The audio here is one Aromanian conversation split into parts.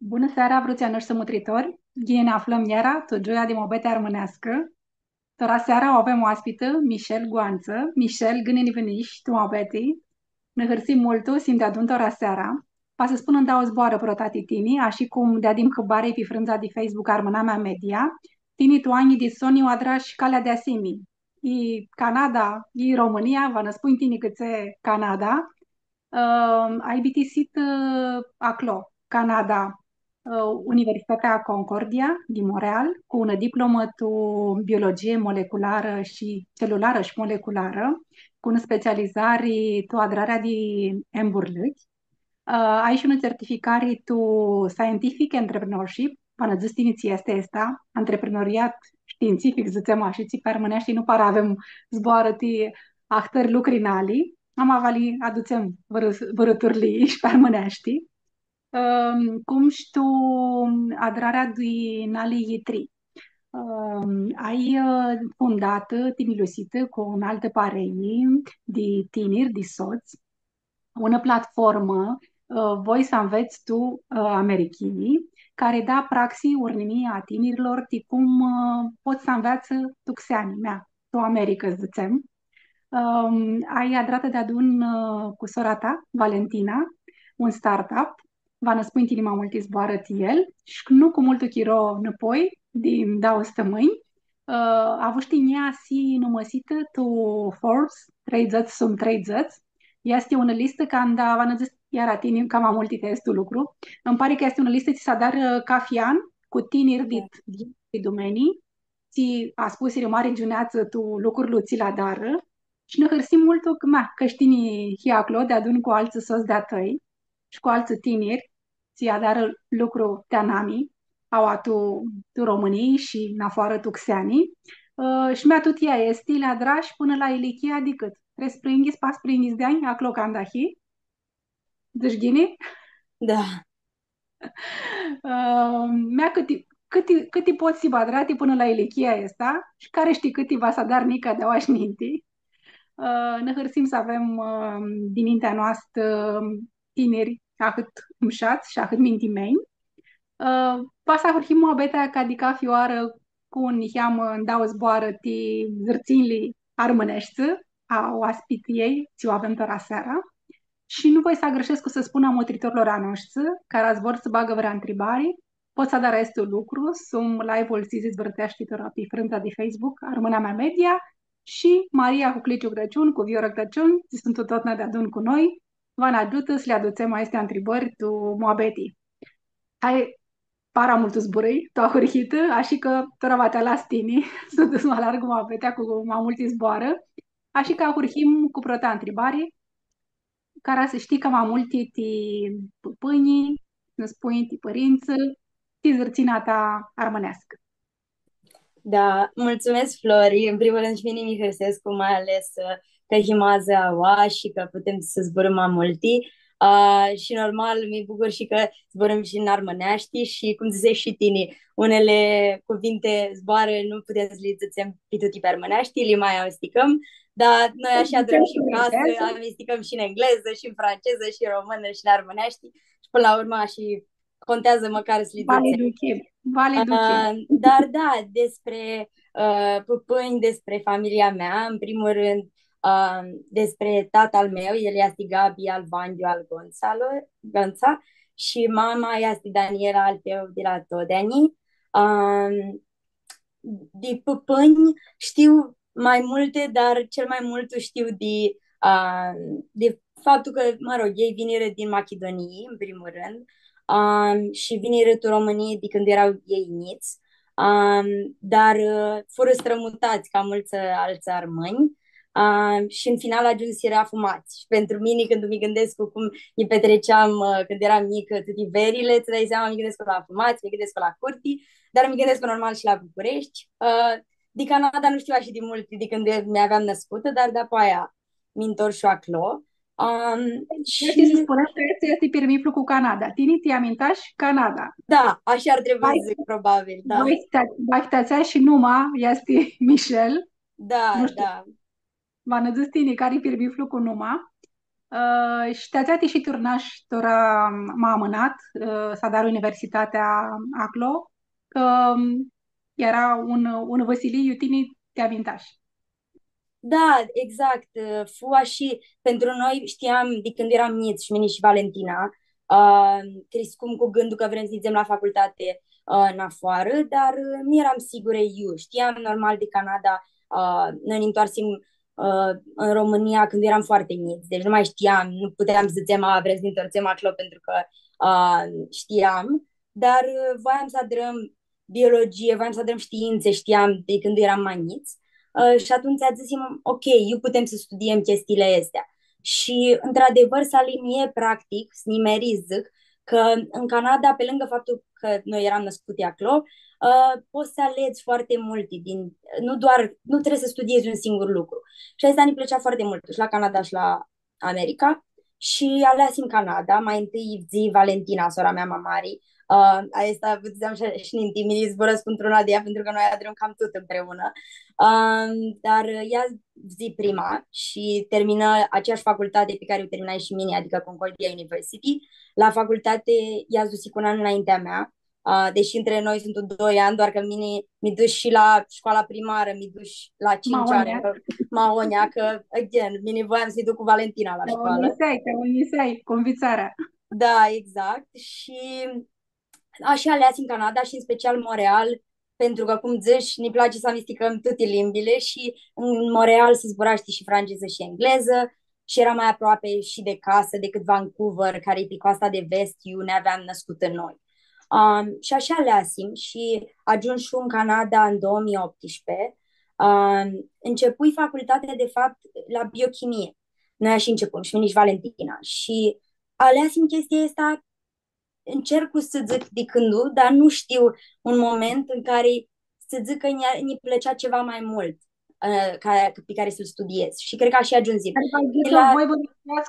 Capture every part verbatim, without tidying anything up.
Bunã seara, vruts a noshtri mutritori! Ghini nã aflãm iara tu gioia di muabeti armãneascã. Tora seara u avem oaspitã Michelle Guantsã. Michelle, ghini nã vinish tu muabeti. Nã hãrsim multu s-him deadun tora seara. Va s-spunem dauã zboarã prota ti tini, ashi cum deadim hãbari pi frãndza di Facebook Armãnamea Media. Tini tu anjlji di soni u adrash calea di asimi. I Canada, i Romãnia, va nã spunj tini cãtse Canada. Ãm, ai bitisitã, ã, aclo, Canada, ã, Universitatea Concordia di Montreal, cu unã diplomã tu biologie molecularã shi celularã shi molecularã, cu unã specializari tu adrarea di emburlãchi. Ã, ai shi unã certificari tu scientific entrepreneurship, va nã dzãts tini tsi easti aestã, antreprenoriat shtiintsific, dzãtsem ashi, tsi pi armãneashti nu para avem zboarã ti ahtãri lucri nali, ama va li adutsem vãrã, vãrã turlii shi pi armãneashti. Ãm, cum shi tu adrarea di nali yitrii. Ãm, ai, ã, fundatã, tinjilusitã cu unã altã parei di tiniri, di sots, unã platformã, ã, Voi s-anvets tu, ã, Americhii, cari da praxi, urnimii a tinirlor, ti cum, ã, pot s-anveatsã tu xeani, mea, tu America, dzãtsem. Ãm, ai adratã deadun, ã, cu sora ta, Valentina, un startup, va nã spunj tini ma multi zboarã ti el, shi nu cu multu chiro nãpoi, di dauã stãmãnj, ã, avush tinjia s-hii numãsitã tu Forbes treidzãts sum treidzãts. Easti unã listã canda, va nã dzãts iara tini cama multi ti aestu lucru. Ãnj pari cã easti unã listã tsi s-adarã, ã, cafi an cu tiniri di, di, di dumenii, tsi aspusirã mari giuneatsã tu lucrul tsi lu adarã. Shi nã hãrsim multu cã, ma, cã shi tini hii aclo, deadun cu altsã sots di-a tãi shi cu altsã tiniri, tsi adarã lucru ti anami, aua tu, tu Romãnii shi nafoarã tu xeani. Ã, shi mea, tu ea easti, li adrash pãnã la ilichia di cãt? Treisprãyinghits, patrusprãyinghits di anj, aclo canda hii? Dzãsh ghini? Da. Ã, mea, cãti, cãti, cãti pots s-hibã adrati pãnã la ilichia aestã shi cari shtii cãti va s-adari nica di aoa shi ninti. Ã, nã hãrsim s-avem, ã, dinintea noastrã tiniri ahãt mushats shi ahãt mintimenj. Ã, va s-ahurhim muabetea ca di cafi oarã cu niheamã ndauã zboarã ti zãrtsinjli armãneshti a oaspitiljei, tsi u avem tora seara. Shi nu voi s-agãrshescu s-spun a mutritorlor a noshtri, cara s-vor s-bagã vãrã ntribari, pot s-adarã aestu lucru, sum live-ul tsi s-dizvãrteashti tora pi frãndza di Facebook, Armãnamea Media, shi Maria Hucliciu Crãciun cu Viorã Crãciun, tsi suntu totna deadun cu noi, va nã agiutã s-li adutsem aesti ntribãri tu muabeti. Hai, para multu zburãi, tu ahurhitã, ashi cã tora va ti alas tini, s-duts ma largu muabetea cu ma multi zboarã, ashi cã ahurhim cu prota ntribari, cara s-shtii cama multi ti pãpãnj, nã spunj, ti pãrintsã, ti zãrtsina ta armãneascã. Da, mulțumesc, Flori. În primul rând, și mine mi hãrsescu, mai ales, ã, cã him adzã aoa shi cã putem s-zburãm ma multi. Ã, shi normal, mi bucur shi cã zburãm shi în armãneashti shi, cum dzãtseai shi tini, unele cuvinte, zboarã, nu putem s-li dzãtsem pi tuti pi armãneashti, li ma amestãcãm, dar noi ashi adrãm shi în casã, amestãcãm shi în englezã, shi în franceză, shi în română, shi în armãneashti. Shi până la urmă, ashi contează măcar s-li dzãtsem. Valid, ok. Valid, ok. Ã, dar da, despre, ã, pãpãnj, despre familia mea, în primul rând, ã, despre tatăl meu, el este Gabi al Vanghiu al Gonțalo-, Gonța, și mama este Daniela Alteu de la Todeni. Ã, de pãpãnj știu mai multe, dar cel mai mult știu de, ã, de faptul că, mă rog, ei viniră din Macedonie, în primul rând, ã, și viniră tu Românie de când erau ei njits, ã, dar, ã, fură strămutați ca mulți, ã, alți armâni, ã, și în final ajunsiră afumați. Și pentru mine, când mi gândesc cu cum mi petreceam, ã, când eram mică, toate verile, îți dai seama, mi gândesc la afumați, mi gândesc la curti, dar mi gândesc normal și la București. Ã, di Canada nu știu așa de mult de când mi aveam născută, dar de-apoaia mi-ntorc și eu aclo. Ãm, shi... Easti, s-spunem cã easti, easti pirmithlu cu Canada. Tini ti amintash Canada. Da, așa ar trebui s-dzãc, probabil, da. Vahi ti-, vahi ti-atsea shi numa easti Michelle. Da, nu știu. Da. Va nã dzãts tini cari-i pirmithlu cu numa. Ã, shi ti atsea ti shi turnash tora ma amãnat, ã, s-adari universitatea aclo, cã, ãm, eara un, un vãsilii iu tini ti amintash. Da, exact. Fu ashi, pentru noi, știam de când eram mici, și mine și Valentina, ã, criscum cu gândul că vrem să mergem la facultate, ã, în afară, dar, ã, nu eram sigură eu. Știam, normal, de Canada, ã, noi ne întoarsim, ã, în România când eram foarte mici, deci nu mai știam, nu puteam să zicem, „A, vrem să ne întoarcem acolo”, pentru că, ã, știam, dar, ã, voiam să adrăm biologie, voiam să adrăm științe, știam de când eram mai mici. Ã, și atunci zicem, „Ok, eu putem să studiem chestiile astea.” Și, într-adevăr, s-alinii, practic, s-nimeri, zic, că în Canada, pe lângă faptul că noi eram născuti acolo, ã, poți să alegi foarte multe din, nu doar, nu trebuie să studiezi un singur lucru. Și asta ne plăcea foarte mult, și la Canada și la America. Și aleasim Canada, mai întâi zi Valentina, sora mea ma mari. Ã, aestã, vă ziceam, și, și ninti, mi zburãscu într-una de ea, pentru că noi adrăm cam tot împreună. Ã, dar ea zi prima și termină aceeași facultate pe care o terminai și mine, adică Concordia University. La facultate, ea s-dusi cu un an înaintea mea, ã, deși între noi sunt doi ani, doar că mine mi duc și la școala primară, mi duc și la cinci ani, Maonia. Că, Maonia, că, again, mine voiam să-i duc cu Valentina la școală. Te uniseai, te uniseai cu învățarea. Da, exact. Și așa aleasim Canada și în special Montreal, pentru că, cum zici, ne place să amestecăm toate limbile și în Montreal se zbura, știi, și franceză și engleză și era mai aproape și de casă decât Vancouver, care e pe coasta de vest, iu ne aveam născut noi. Um, și așa aleasim și ajung și în Canada în două mii optsprezece. Um, începui facultatea, de fapt, la biochimie. Noi așa începum, și mine și Valentina. Și aleasim chestia asta, încerc să zic de când nu, dar nu știu un moment în care să zic că ne, ne plăcea ceva mai mult, ã, ca, pe care să-l studiez. Și cred că așa ajunzim. Adică, de la voi vă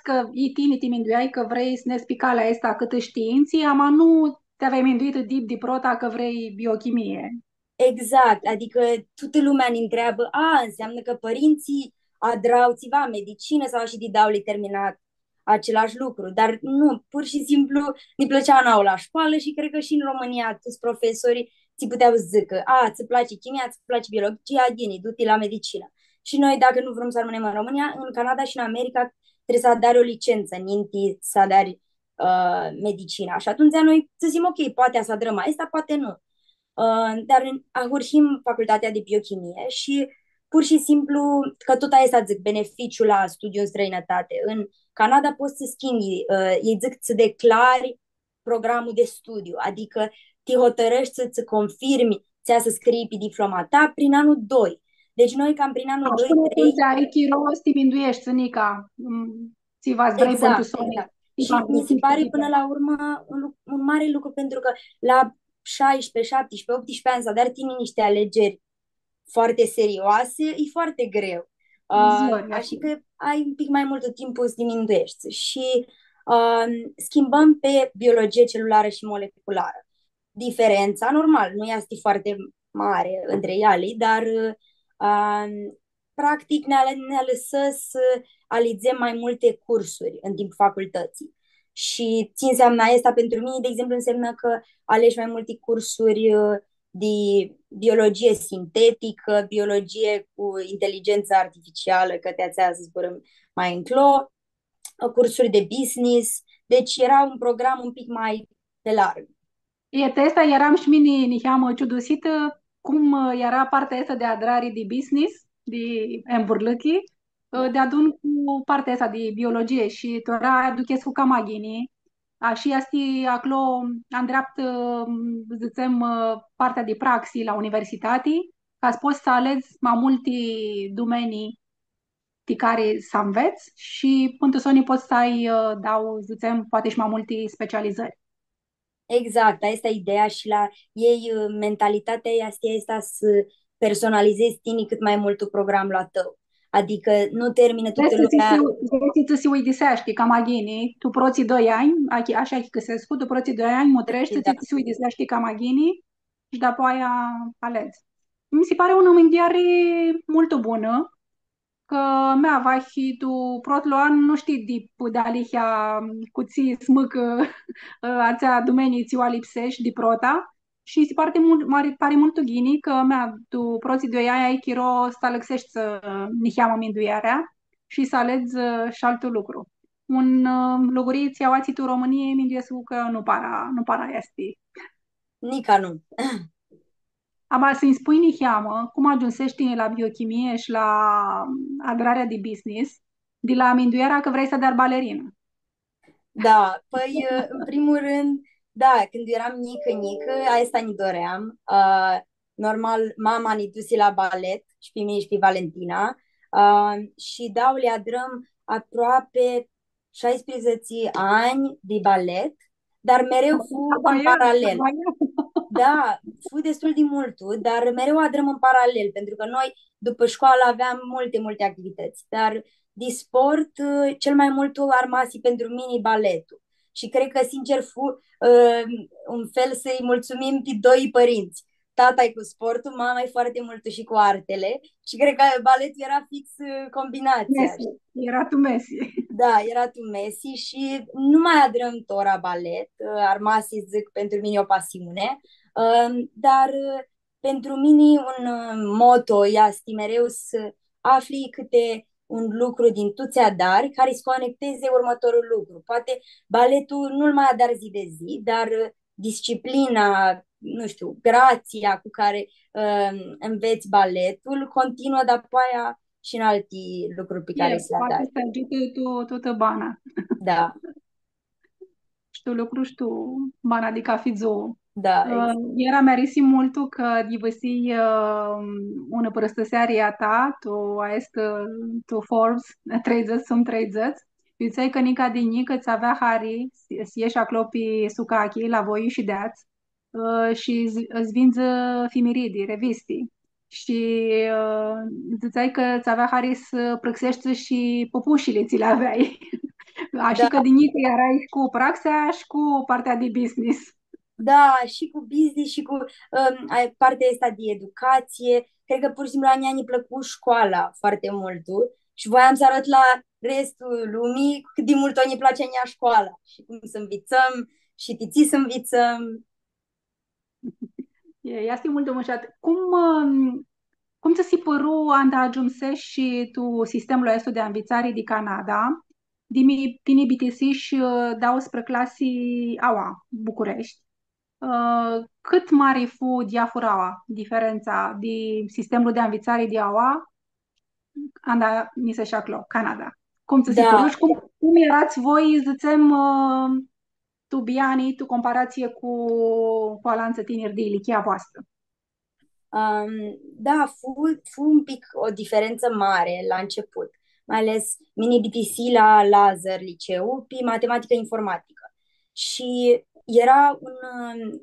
că e tini, te minduiai că vrei să ne spui calea asta către științe, ama nu te aveai minduit dip di prota că vrei biochimie. Exact, adică toată lumea ne întreabă, „A, înseamnă că părinții adrau țiva, medicină sau așa de dau terminat același lucru.” Dar nu, pur și simplu ne plăcea a nouă la școală și cred că și în România toți profesorii ți puteau să zică, „A, ți place chimia, ți place biologia, ghini, du-te la medicină.” Și noi, dacă nu vrem să rămânem în România, în Canada și în America trebuie să adari o licență ninti să adari, ă, medicina. Și atunci noi să zicem, „Ok, poate să adrăm aesta, poate nu.” Ã, dar în, ahurhim facultatea de biochimie și pur și simplu, că tot aia să zic, beneficiul la studiu în străinătate. În Canada poți să schimbi, ã, ei zic, să declari programul de studiu, adică te hotărăști să-ți confirmi, ți să scrii pe diploma ta prin anul doi. Deci noi cam prin anul doi, trei. Atunci ai chiro s-ti mindueshti, nica, mm, tsi va s-vrei. Exact, pãn tu soni, exact. Tsi va s-vrei. Și mi se pare până la urmă un, lu- un mare lucru, pentru că la șaisprezece, șaptesprezece, optsprezece ani să adari tini niște alegeri foarte serioase, e foarte greu. Ã, zori, așa că ai un pic mai mult timp să te minduiești. Și, ã, schimbăm pe biologie celulară și moleculară. Diferența, normal, nu este foarte mare între ele, dar, ã, practic ne ale- ne alăsă să alegem mai multe cursuri în timpul facultății. Și ce înseamnă asta pentru mine, de exemplu, înseamnă că alegi mai multe cursuri, ã, de biologie sintetică, biologie cu inteligență artificială, că de atsea zburãm mai înclo, cursuri de business. Deci era un program un pic mai pe larg. E, ti aestã earam shi mini niheamã ciudusitã, cum, ã, eara partea aestã di adrari di business, di emburlãchi, ã, deadun cu partea aestã di biologie shi tora aduchescu cama ghini, a, shi easti aclo, andreaptã, dzãtsem, ã, partea di praxi la universitati, ca s-pots s-aledz ma multi dumenii ti cari s-anvets shi pãnã tu soni pots s-ai, ã, dau, dzãtsem, poati shi ma multi specializări. Exact, aestã e ideea shi la ei, ã, mentalitatea easti aestã s-personalizezi tini cãt ma multu programul a tãu. Adicã nu terminã tutã lumea. Dzãtsi, dzãtsi, dzãtsi, uidiseashti cama ghini, tu protslji doi anj, achi-, ashi achicãsescu, tu protslji doi anj, mutreshti, da, dzãtsi, dzãtsi, uidiseashti cama ghini shi dapoaia aledz. Mi si pari unã mindueari multu bunã, cã mea, vahi tu protlu an nu shtii di, dealihea cu tsi s-mãcã atsea dumenii tsi u alipsesh di prota. Shi tsi pari multu, mari, pari multu ghini cã mea, tu protslji doi anj ai chiro s-alãxeshti niheamã minduearea shi s-aledz shi altu lucru. Un lucru tsi aoatsi tu Romãnii, minduescu cã nu para, nu para easti. Nica nu. Ama s-nji spunj niheamã, cum agiumsesh tini la biochimie shi la adrarea di business, di la minduearea cã vrei s-adari balerinã? Da, păi, în primul rând, da, când eram mică, mică, asta îmi doream. Ă, normal, mama ne duse la balet și pe mine și pe Valentina. Ă, și da, le adrăm aproape șaisprezece ani de balet, dar mereu fu în paralel. Da, fu destul de mult, dar mereu adrăm în paralel, pentru că noi, după școală, aveam multe, multe activități, dar de sport, cel mai mult armasi pentru mine baletul. Și cred că, sincer, fu, ă, un fel să-i mulțumim pe doi părinți. Tata-i cu sportul, mama-i foarte mult și cu artele. Și cred că baletul era fix, ă, combinația. Mesi, era tu mesi. Da, era tu mesi și nu mai adrăm tora balet, ă, armasi, zic, pentru mine o pasiune, ă, dar, ă, pentru mine un, ă, moto este mereu să afli câte un lucru din tu tsi adari care să conecteze următorul lucru. Poate baletul nu-l mai adari zi de zi, dar, ă, disciplina, nu știu, grația cu care, ă, înveți baletul continuă de-apoaia și în alte lucruri pe care le adari. Poate să ajută tu, tutã bana. Da. Shi tu lucru shi tu bana di cafi dzuã. Da, exact. Ã, eara mi-arisi multu cã yivãsii, ã, unã pãrãstãseari a ta, tu aestã, tu Forbes, treidzãts sum treidzãts. Dzãtseai cã nica di njicã tsã avea hari s-, s-eshi aclo pi sucachi, la voi shi deats, ã, shi s-, s-vindzã fimiridi, revisti. Shi, ã, dzãtseai cã tsã avea hari s-prãxeshti shi pãpushili tsi li aveai. Ashi cã di njicã earai shi cu praxea shi cu partea di business. Da, și cu business și cu, ã, ai, partea asta de educație. Cred că pur și simplu la mine îmi plăcu școala foarte mult și voiam să arăt la restul lumii cât de mult o ne place a njia școala și cum să învățăm și de ce să învățăm. E, easti multu mushat. Cum, ãm, cum tsã si pãru anda agiumseshi shi tu sistemlu aestu di anvitsari di Canada, di mi-, tini bitisishi, ã, dauãsprã clasi aua, Bucureshti? Ã, cãt mari fu diafuraua, diferentsa di sistemlu di anvitsari di aua, anda nidzesh aclo, Canada? Cum tsã si pãru shi cum, cum earats voi, dzãtsem, ã, tu biani, tu comparatsii cu, cu alantsã tiniri di ilichia voastrã? Ãm, da, fu, fu un pic o diferență mare la început, mai ales mini bitisii la Lazăr, liceu, pe matematică informatică. Și era un, ãm,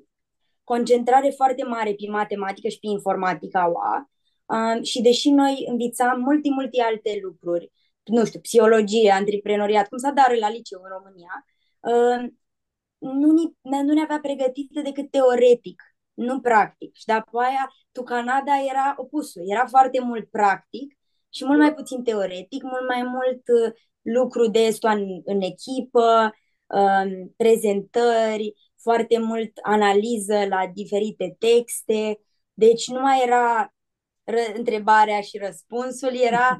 concentrare foarte mare pe matematică și pe informatica aua. Ãm, și deși noi învățam multe, multe alte lucruri, nu știu, psihologie, antreprenoriat, cum s-adarã la liceu în România, ãm, nu ni, ne, nu ne avea pregătite decât teoretic, nu practic. Și de-apoaia, tu Canada era opusul, era foarte mult practic și mult mai puțin teoretic, mult mai mult, ã, lucru de ăsta în, în echipă, ãm, prezentări, foarte mult analiză la diferite texte. Deci nu mai era ră-, întrebarea și răspunsul, era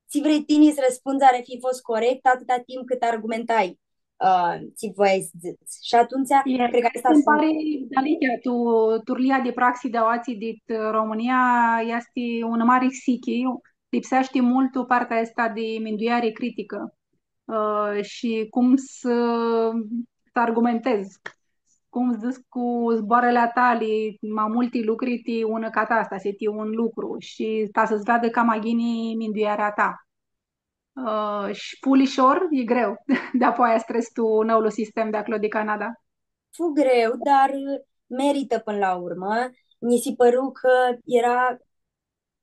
tsi vrei tini s-răspunzi, ar fi fost corect atâta timp cât argumentai, ã, tsi voiai s-dzãts. Și atunci, cred că asta îmi pare, Daniela, tu, turlia di praxi di aoatsi dit România easti unã mari xichi, lipseashti multu partea aestã di mindueari criticã, ã, shi cum s-, s-argumentedz, cum s-dzãts, cu zboarãli a tali, ma multi lucri ti unã catastasi, ti un lucru, shi ta s-veadã cama ghini minduearea ta. Ã, shi fu lishor, e greu, di-apoaia s-tretsi tu noul sistem di aclo di Canada? Fu greu, dar merită până la urmă. Mi se păru că era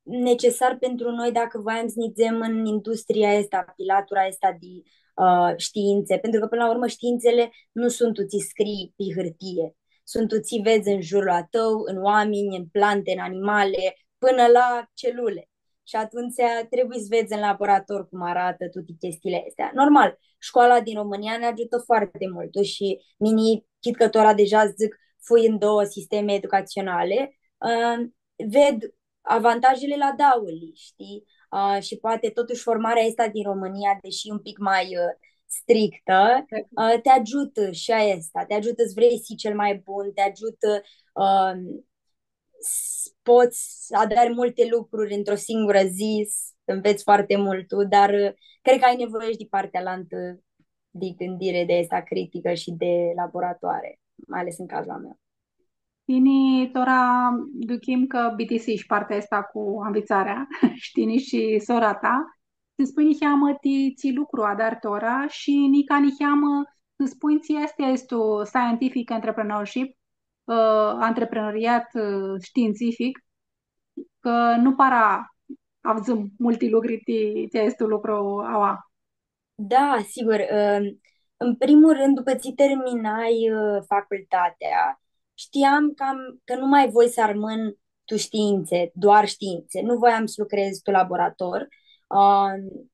necesar pentru noi dacă voiam să ne ducem în industria asta, pe latura asta de, ă, științe, pentru că, până la urmă, științele nu sunt tu tsi scrii pe hârtie, sunt tu tsi vedz în jurul a tău, în oameni, în plante, în animale, până la celule. Și atunci trebuie să vezi în laborator cum arată toate chestiile astea. Normal, școala din România ne ajută foarte mult și mini, chit că tora deja zic, fui în două sisteme educaționale, ă, ved avantajele la dauli, știi? Ă, și poate totuși formarea asta din România, deși e un pic mai ă, strictă, ă, te ajută și aia asta, te ajută să vrei să fii cel mai bun, te ajută ă, s- poți să adari multe lucruri într-o singură zi, să înveți foarte mult tu, dar ă, cred că ai nevoie și de partea alaltă de gândire de asta critică și de laboratoare, mai ales în cazul meu. Tini, tora, duchim cã bitisish partea asta cu anvitsarea, shi tini shi sora ta. Ti spui niheamã ti, ti lucru adari tora shi nica niheamã ti spui ti easti, easti scientific entrepreneurship, ã, antreprenoriat, ã, shtiintsific, cã nu para avdzãm multi lucri ti, ti easti lucru aua. Da, sigur. Ă, în primul rând, după ce terminai ă, facultatea, știam cam că nu mai voi să rămân tu științe, doar științe. Nu voiam să lucrez tu laborator, ă,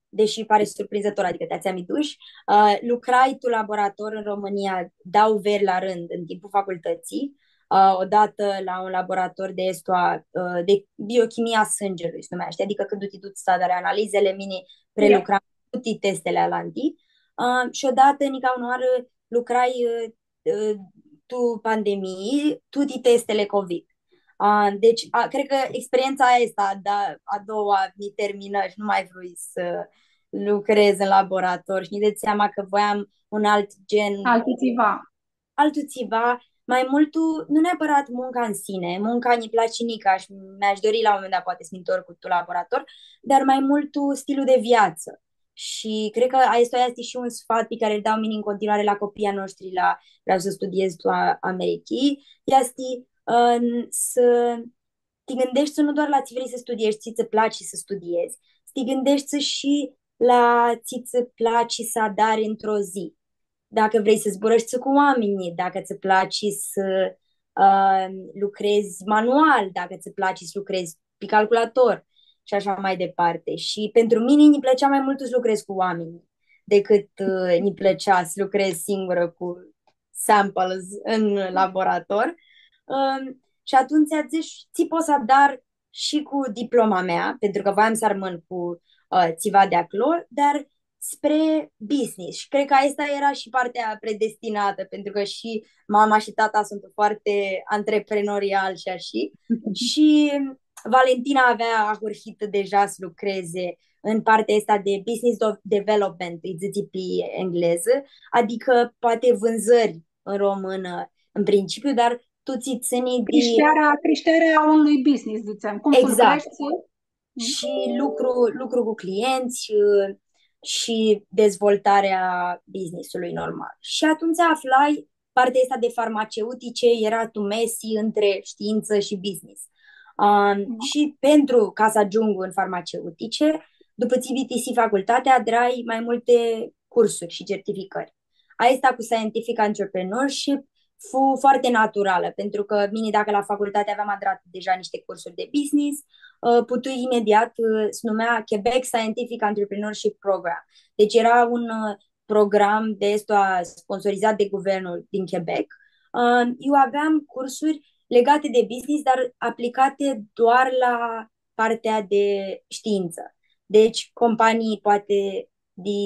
deși pare surprinzător, adică te-ați amintuși. Ă, lucrai tu laborator în România, dau veri la rând, în timpul facultății, ă, odată la un laborator de estu a, ă, de biochimia sângelui, se numește, adică când tu te duci să adari analizele, mini prelucram tuti testele alanti. Ã, shi odată, nica unã oarã, lucrai ã, ã, tu pandemii, tuti testele COVID. Ã, deci, a, cred că experiența asta, da, a doua, mi termină și nu mai vrui să lucrez în laborator și mi dădeam seama că voiam un alt gen. Altu tsiva. Altu tsiva, mai mult tu, nu neapărat munca în sine, munca îmi place nica și mi-aș dori la un moment dat poate să mi întorc cu tu laborator, dar mai mult tu stilul de viață. Și cred că asta este și un sfat pe care îl dau mine în continuare la copiii noștri la vreau să studiez tu Americii, este în, să te gândești nu doar la ce vrei să studiezi, ce îți place să studiezi, să te gândești și la ce îți place să adari într-o zi. Dacă vrei să zburăști cu oamenii, dacă îți place să uh, lucrezi manual, dacă îți place să lucrezi pe calculator și așa mai departe. Și pentru mine îmi plăcea mai mult să lucrez cu oamenii decât uh, îmi plăcea să lucrez singură cu samples în laborator. Uh, și atunci zici, ce pot să adar și cu diploma mea, pentru că voiam să rămân cu uh, tsiva de acolo, dar spre business. Și cred că asta era și partea predestinată, pentru că și mama și tata sunt foarte antreprenorial și așa. Și Valentina avea ahurhitã deja să lucreze în partea asta de business development, îi zice pe engleză, adică poate vânzări în română în principiu, dar tu ți ține de... Creșterea, creșterea unui business, ziceam. Cum exact. Și lucru, lucru cu clienți și dezvoltarea business-ului normal. Și atunci aflai partea asta de farmaceutice, era tu mesi între știință și business. Um, și pentru ca să ajung în farmaceutice, după ce bitisi facultatea, adrai mai multe cursuri și certificări. Aia cu scientific entrepreneurship fu foarte naturală, pentru că mine, dacă la facultate aveam adrat deja niște cursuri de business, uh, putui imediat, uh, se numea Quebec Scientific Entrepreneurship Program. Deci era un uh, program de estu sponsorizat de guvernul din Quebec. Uh, eu aveam cursuri legate de business, dar aplicate doar la partea de știință. Deci companii poate de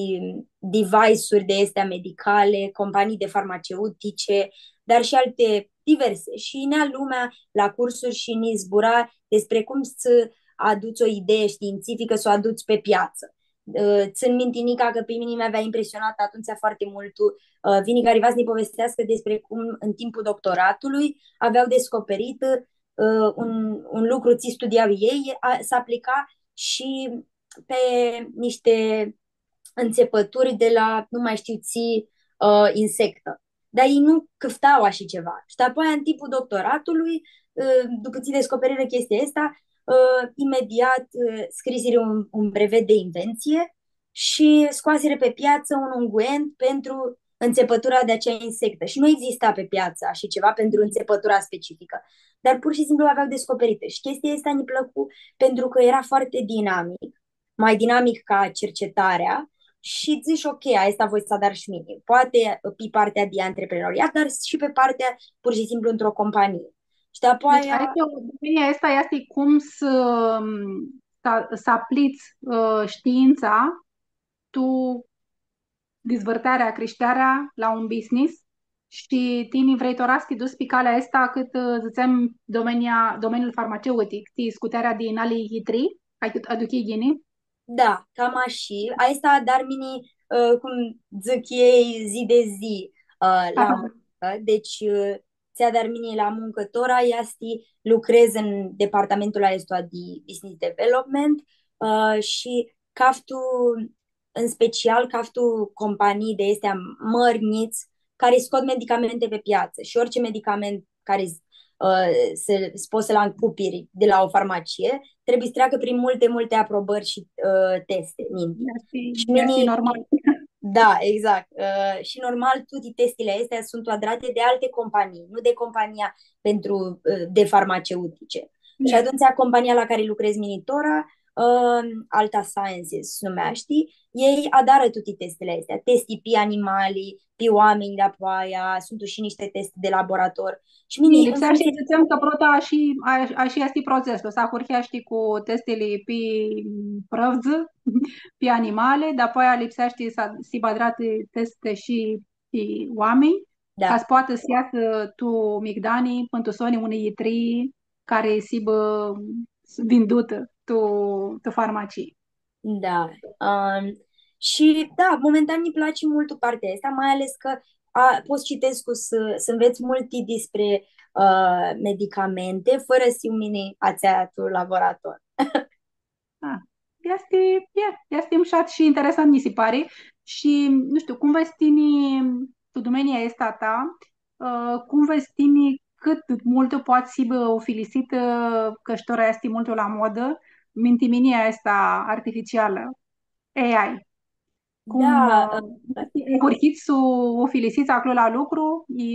device-uri de astea medicale, companii de farmaceutice, dar și alte diverse. Și inea lumea la cursuri și ni zbura despre cum să aduci o idee științifică, să o aduci pe piață. Ă, țin minte nica că pe mine mi-avea impresionat atunci foarte mult, ă, vini cariva să ne povestească despre cum în timpul doctoratului aveau descoperit ă, un, un lucru ce studiau ei, a, se aplica și pe niște înțepături de la, nu mai știu ce, ă, insectă. Dar ei nu căftau așa ceva. Și apoi, în timpul doctoratului, ă, după ce descoperiră chestia asta, ă, imediat ă, scrisiră un, un brevet de invenție și scoasiră pe piață un unguent pentru înțepătura de acea insectă. Și nu exista pe piață așa ceva pentru înțepătura specifică. Dar pur și simplu avea descoperitã. Și chestia asta îmi plăcu pentru că era foarte dinamic, mai dinamic ca cercetarea. Și zici, ok, asta voi s-adar și mini. Poate pe partea de antreprenoriat, dar și pe partea pur și simplu într-o companie. Și de-apoaia... Deci, aici, domenia asta este cum să, să, să aplici uh, știința tu dizvãrtearea, crishtearea la un business shi tini vrei tora s-ti duts pi calea aestã cãtã, ã, dzãtsem, domenia, domeniul farmaceutic, ti scutearea di nali yitrii, ai aduchii ghini? Da, cam ashi. Aestã adar mini, ã, cum dzãc elj, zi de zi, ã, la muncã. Deci, ã, tsi adar mini la muncã tora easti lucredz tu departamentul aestu di business development, ã, shi caftu în special, caftu companii di aesti mãri, njits, cari scot medicamente pe piață și orice medicament care, ă, se, se poți să-l acupiri de la o farmacie, trebuie să treacă prin multe, multe aprobări și, ă, teste în India. Este, și este mini- normal. Da, exact. Ă, și normal, toate testele astea sunt adrate de alte companii, nu de compania pentru, ă, de farmaceutice. Da. Și atunci, compania la care lucrez mini tora, ă, Alta Sciences se numește, ei adară toate testele astea, testi pe animale, pe oameni de-apoaia, sunt și niște teste de laborator. Și mini, în funcție... Lipseashti s-dzãtsem cã prota ashi, a-, ashi easti procesul, s-ahurheashti cu testili pi prãvdzã, pi animale, dapoaia lipseashti s-, s-hibã adrati teste shi pi oaminj, da, ca s-poatã s-easã tu migdani, pãn tu soni, unã yitrii cari s-hibã vindutã tu, tu farmacii. Da. Ãm, și, da, momentan îmi place mult partea asta, mai ales că a, poți citesc cu s-, să înveți multe despre, ă, medicamente, fără să mini atsea tu laborator. Ah, easti, e, easti mushat shi interesant, mi se pari. Shi, nu shtiu, cum vedz tini, tu domenia aestã a ta, ã, cum vedz tini cãt multu poati s-hibã ufilisitã, cã shi tora easti multu la modã, mintiminea aestã artificialã, A I? Cum, da, ã, ã, ahurhits s-u ufilisits aclo la lucru, i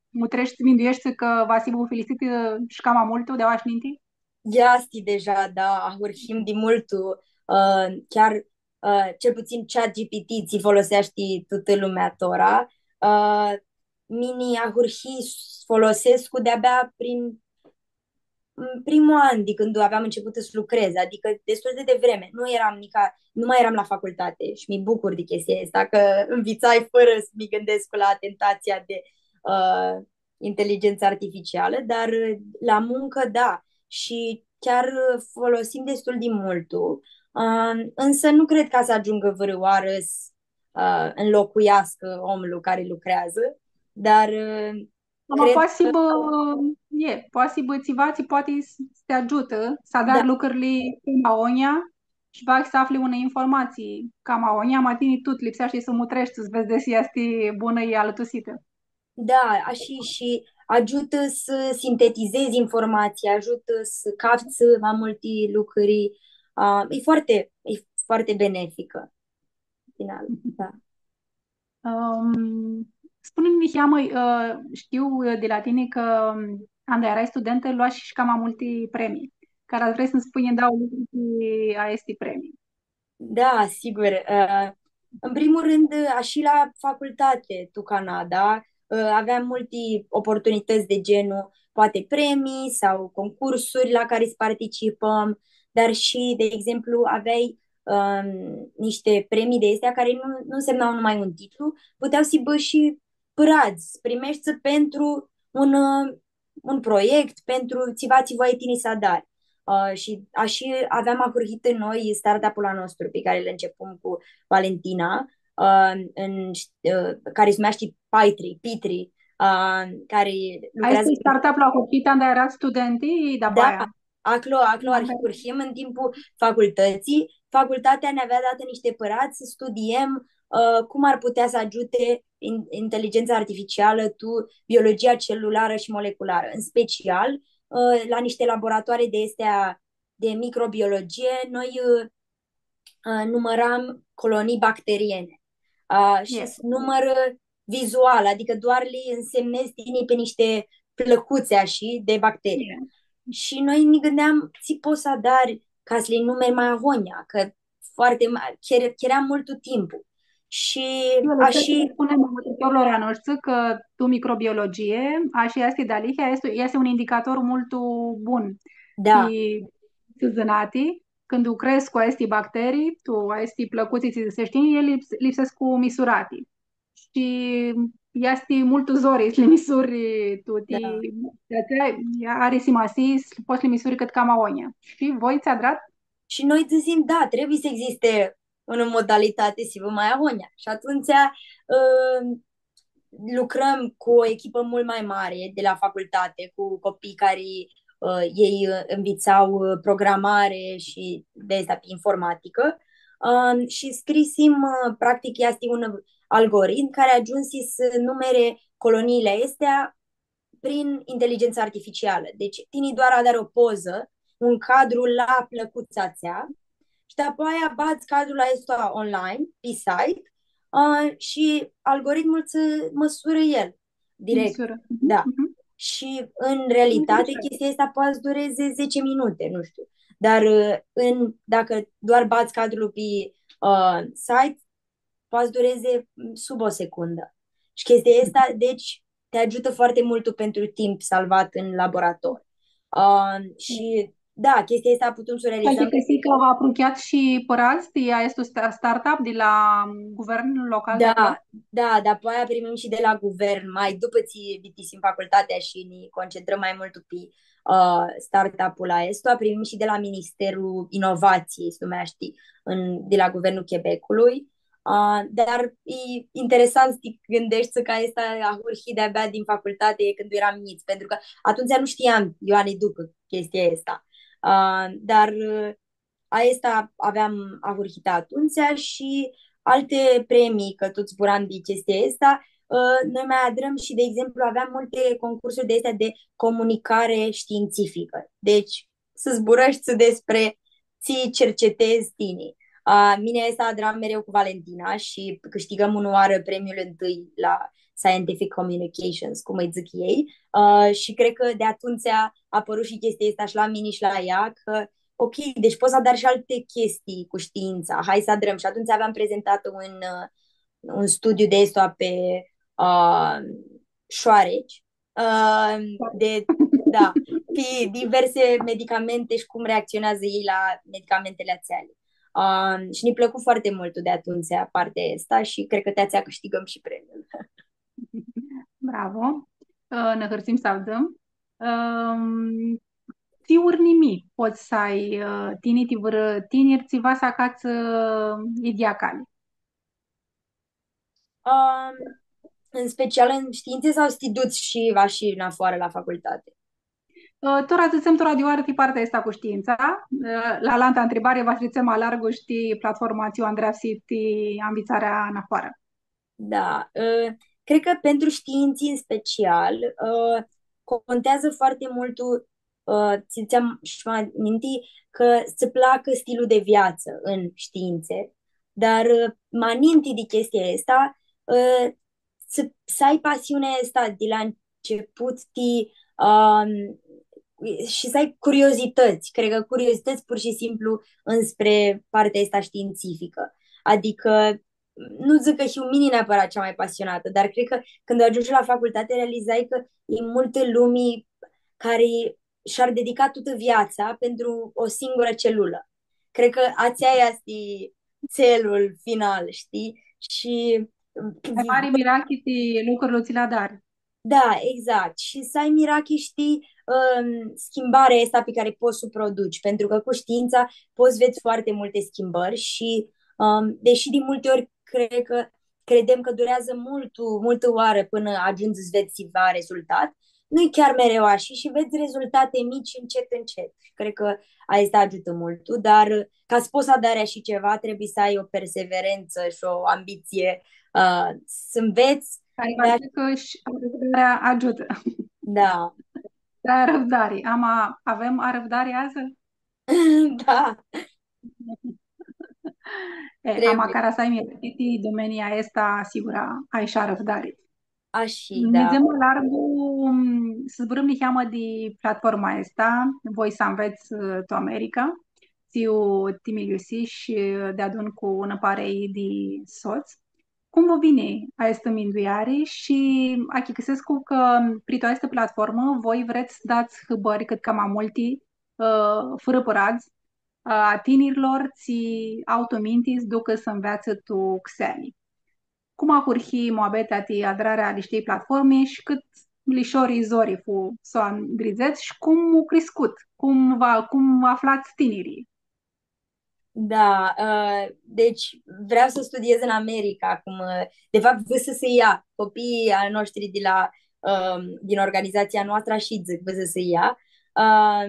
mutreshti, mindueshti cã va s-hibã ufilisitã shi cama multu di aoa shi ninti? Easti deja, da, ahurhim di multu, ã, chiar, ã, cel puțin ChatGPT tsi foloseashti tutã lumea tora. Ã, mini ahurhii s-folosescu de-abia prin, în primul an de când aveam început să lucrez, adică destul de devreme. Nu eram nica, nu mai eram la facultate și mi bucur de chestia asta, că învitsai fără să mi gândesc la tentația de, ă, inteligență artificială, dar, ă, la muncă, da. Și chiar, ă, folosim destul de multu. Ă, însă nu cred ca să ajungă vreo oară să, ă, înlocuiască omul care lucrează, dar, ă, ama cred poati s-hibã, e, poati s-hibã tsiva tsi poati s-, s-ti agiutã s-adari, da, lucrurli cama agonja shi va s-afli unã informatsii cama agonja, ma tini tut lipseashti s-mutreshti, s-vedz desi easti bunã i alãtusitã. Da, a, și, și ajută să sintetizezi informația, ajută să cafți mai multe lucruri. A, e foarte, e foarte benefică, în final, da. Ãm, spuni-nji niheamã, ã, shtiu, ã, di la tini cã, ãm, anda earai studentã, loashi shi cama multi premii. Cari ar vrea s-nji spunj dauã lucri di aesti premii? Da, sigur. Ã, în primul rând, ã, și la facultate, tu Canada, ã, aveam multe oportunități de genul, poate premii sau concursuri la care să participăm, dar și, de exemplu, aveai, ãm, niște premii de astea care nu, nu însemnau numai un titlu, puteau să-i bă și pãradz, primești pentru un, ã, un proiect, pentru tsiva tsi voi tini s-adari. Ã, și, a, și aveam ahurhitã noi startup-ul a nostru pe care îl începum cu Valentina, ã, în, ã, care se numește Paitri, Pitri, ã, care... Aestu lucrează... Easti startup-ul ahurhit anda earats studentsã, da, dapoaia? Aclo, aclo ahurhim în timpul facultății. Facultatea ne avea date niște părați să studiem, ă, cum ar putea să ajute in-, inteligența artificială tu biologia celulară și moleculară. În special, ă, la niște laboratoare de astea de microbiologie, noi, ă, ă, număram colonii bacteriene. A, shi s-numãrã vizual, adicã doar li însemnezi tini pe niște plăcuțe, ashi, de bacterii. Shi noi ne gândeam, tsi pots s-adari ca s-li numeri ma ahonja, cã foarte ma-, chere-, cherea multu timpul. Shi ashi, spunem a mutritorlor a noshtri cã tu microbiologie, ashi easti dealihea, easti, easti un indicator multu bun. Da. Ti, ti zãnati, cãndu crescu aesti bacterii, tu aesti plãcutsi tsi dzãsesh tini, e lips-, lipsescu misurati. Shi easti multu zori s-li misuri tu ti, da, ti atsea, ea ari simasii s-pots s-li misuri cãt cama ahonja. Shi voi tsi adrat? Shi noi dzãsim, da, trebuie să existe unã modalitate s-hibã ma ahonja. Shi atumtsea, ã, lucrăm cu o echipă mult mai mare de la facultate, cu copii care, ã, ei, ã, învitsau, ã, programare și de asta pe informatică. Ã, și scrisim, ã, practic, este un algoritm care a ajuns să numere coloniile astea prin inteligență artificială. Deci, tini doar adari o poză, un cadru la plãcutsa atsea, shi dapoaia badz cadrul aestu online, pe site, ã, shi algoritmul tsã mãsurã el direct. Mãsurã. Mhm, da. Mhm. Shi, în realitate, interesant, chestia asta poate să dureze zece minute, nu știu. Dar, ã, în, dacă doar badz cadrul pe, ã, site, poate să dureze sub o secundă. Și chestia asta, deci, te ajută foarte mult tu pentru timp salvat în laborator. Ã, și, da, chestia asta putem să o realizăm. Adicã, shtii cã vã aprucheat shi pãradz, aestu sta-, startup di la guvernul local di aclo? Da, da, dar apoi primim și de la guvern, mai după tsi bitisim facultatea și ne concentrăm mai mult pe, ã, startup-ul aestu, primim și de la Ministerul Inovației, se numește, în, de la Guvernul Quebecului. Ã, dar e interesant să te gândești că asta ahurhi de-abia din facultate, când eram mici, pentru că atunci nu știam, eu ani duc chestia asta. Ã, dar, ã, aesta aveam ahurhitã atumtsea shi alte premii, cã tot zburam di chestia asta. Ã, noi mai adrãm și, de exemplu, aveam multe concursuri de astea de comunicare științifică. Deci, să zburăști despre tsi cercetezi tini. A, mini aesta adram mereu cu Valentina și câștigăm unã oarã premiul întâi la Scientific Communications, cum îi zic ei. A, și cred că de atunci a apărut și chestia asta și la mine și la ea, că, ok, deci poți să adari și alte chestii cu știința, hai să adrăm. Și atunci aveam prezentat un, un studiu de asta pe, a, șoareci, ã, de, da, pe diverse medicamente și cum reacționează ei la medicamentele atsea. Ã, și ne plăcu foarte mult de atunci partea asta și cred că de atsea câștigăm și premiul. Bravo! Ã, nã hãrsim s-avdzãm. Ãm, tsi urnimii pots s-ai, ã, tini, ti vãrã tinir, tsi va s-acatsã, ã, idyea cali? Ãm, în special în științe sau s-ti duts shi va shi nafoarã la facultate? Ã, tora dzãtsem, tora di oarã ti partea aestã cu știința. Ã, la alantã ntribari va s-dzãtsem ma largu shi ti platforma tsi u andreapsi ti anvitsarea nafoarã. Da, ã, cred că pentru științe în special, ã, contează foarte mult, ã, tsi dzãtseam shi ma ninti, cã s-tsã placã stilul de viață în științe, dar, ã, ma ninti di chestia asta, ã, s-, s-ai pasiunea asta de la început, ti, ãm, și să ai curiozități, cred că curiozități pur și simplu înspre partea asta științifică. Adică, nu zic că hiu mini neapărat cea mai pasionată, dar cred că când ajungi la facultate realizai că e multă lume care și-ar dedica toată viața pentru o singură celulă. Cred că atsea este țelul final, știi? Și mari mirachi ti lucrul tsi li adari. Da, exact. Și să ai mirachi, știi, ãm, schimbarea asta pe care poți să o produci, pentru că cu știința poți să vezi foarte multe schimbări și, ãm, deși de multe ori cred că, credem că durează multu, multă oară până ajungi să vezi ceva rezultat, nu-i chiar mereu așa și vezi rezultate mici încet, încet. Și cred că asta ajută mult, dar ca să poți să adari așa ceva, trebuie să ai o perseverență și o ambiție, ã, să înveți. Care va zic că și răbdarea ajută. Da. Da, răbdare. Am a-, avem arăvdare azi? Da. E, ama cara s-ai mirãtiti, domenia aestã, sigura, ai shi arãvdari. Ashi, da. Nidzem ma largu, s-zburãm niheamã di platforma aestã, Voi s-anvets, ã, tu America, tsi u timiliusish, ã, deadun cu unã parei di sots. Cum vã vini aestã mindueari shi achicãsescu cã, pri tu aestã platformã, voi vrets s-dats hãbãri cãt cama multi, ã, fãrã pãradz, ã, a tinirlor, tsi au tu minti s-ducã s-anveatsã tu xeani. Cum ahurhi muabetea ti adrarea a aishtei platformi shi cãt lishor i zori fu s-u andridzets shi cum u criscut, cum va, cum aflats tinirlji? Da, ã, deci vreau să studiez în America, cum, ã, de fapt, V S S I A, copiii a noștri de la, ã, din organizația noastră, ashi dzãc, V S S I A, ã,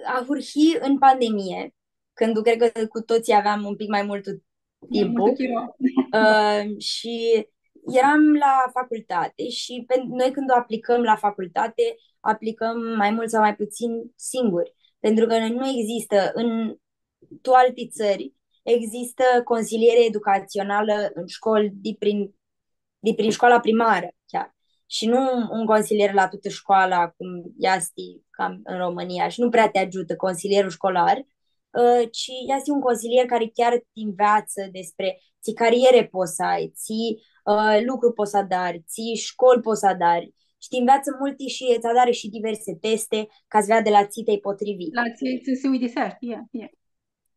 ahurhi în pandemie, când cred că cu toții aveam un pic mai mult timpul. Mai multu chiro. Ã, și eram la facultate și pe, noi, când o aplicăm la facultate, aplicăm mai mult sau mai puțin singuri. Pentru că nu există în, tu alte țări, există consiliere educațională în școli de prin, de prin școala primară chiar. Și nu un consilier la toată școala, cum este cam în România, și nu prea te ajută consilierul școlar, ã, ci easti un consilier cari chiar ti nveatsã despre tsi cariere pots s-ai, tsi, ã, lucru pots s-adari, tsi școli pots s-adari. Shi ti nveatsã multi shi ts-adarã shi diverse teste ca s-veadã la tsi ti potrivi. La tsi, tsi s-uidiseashti, e, e.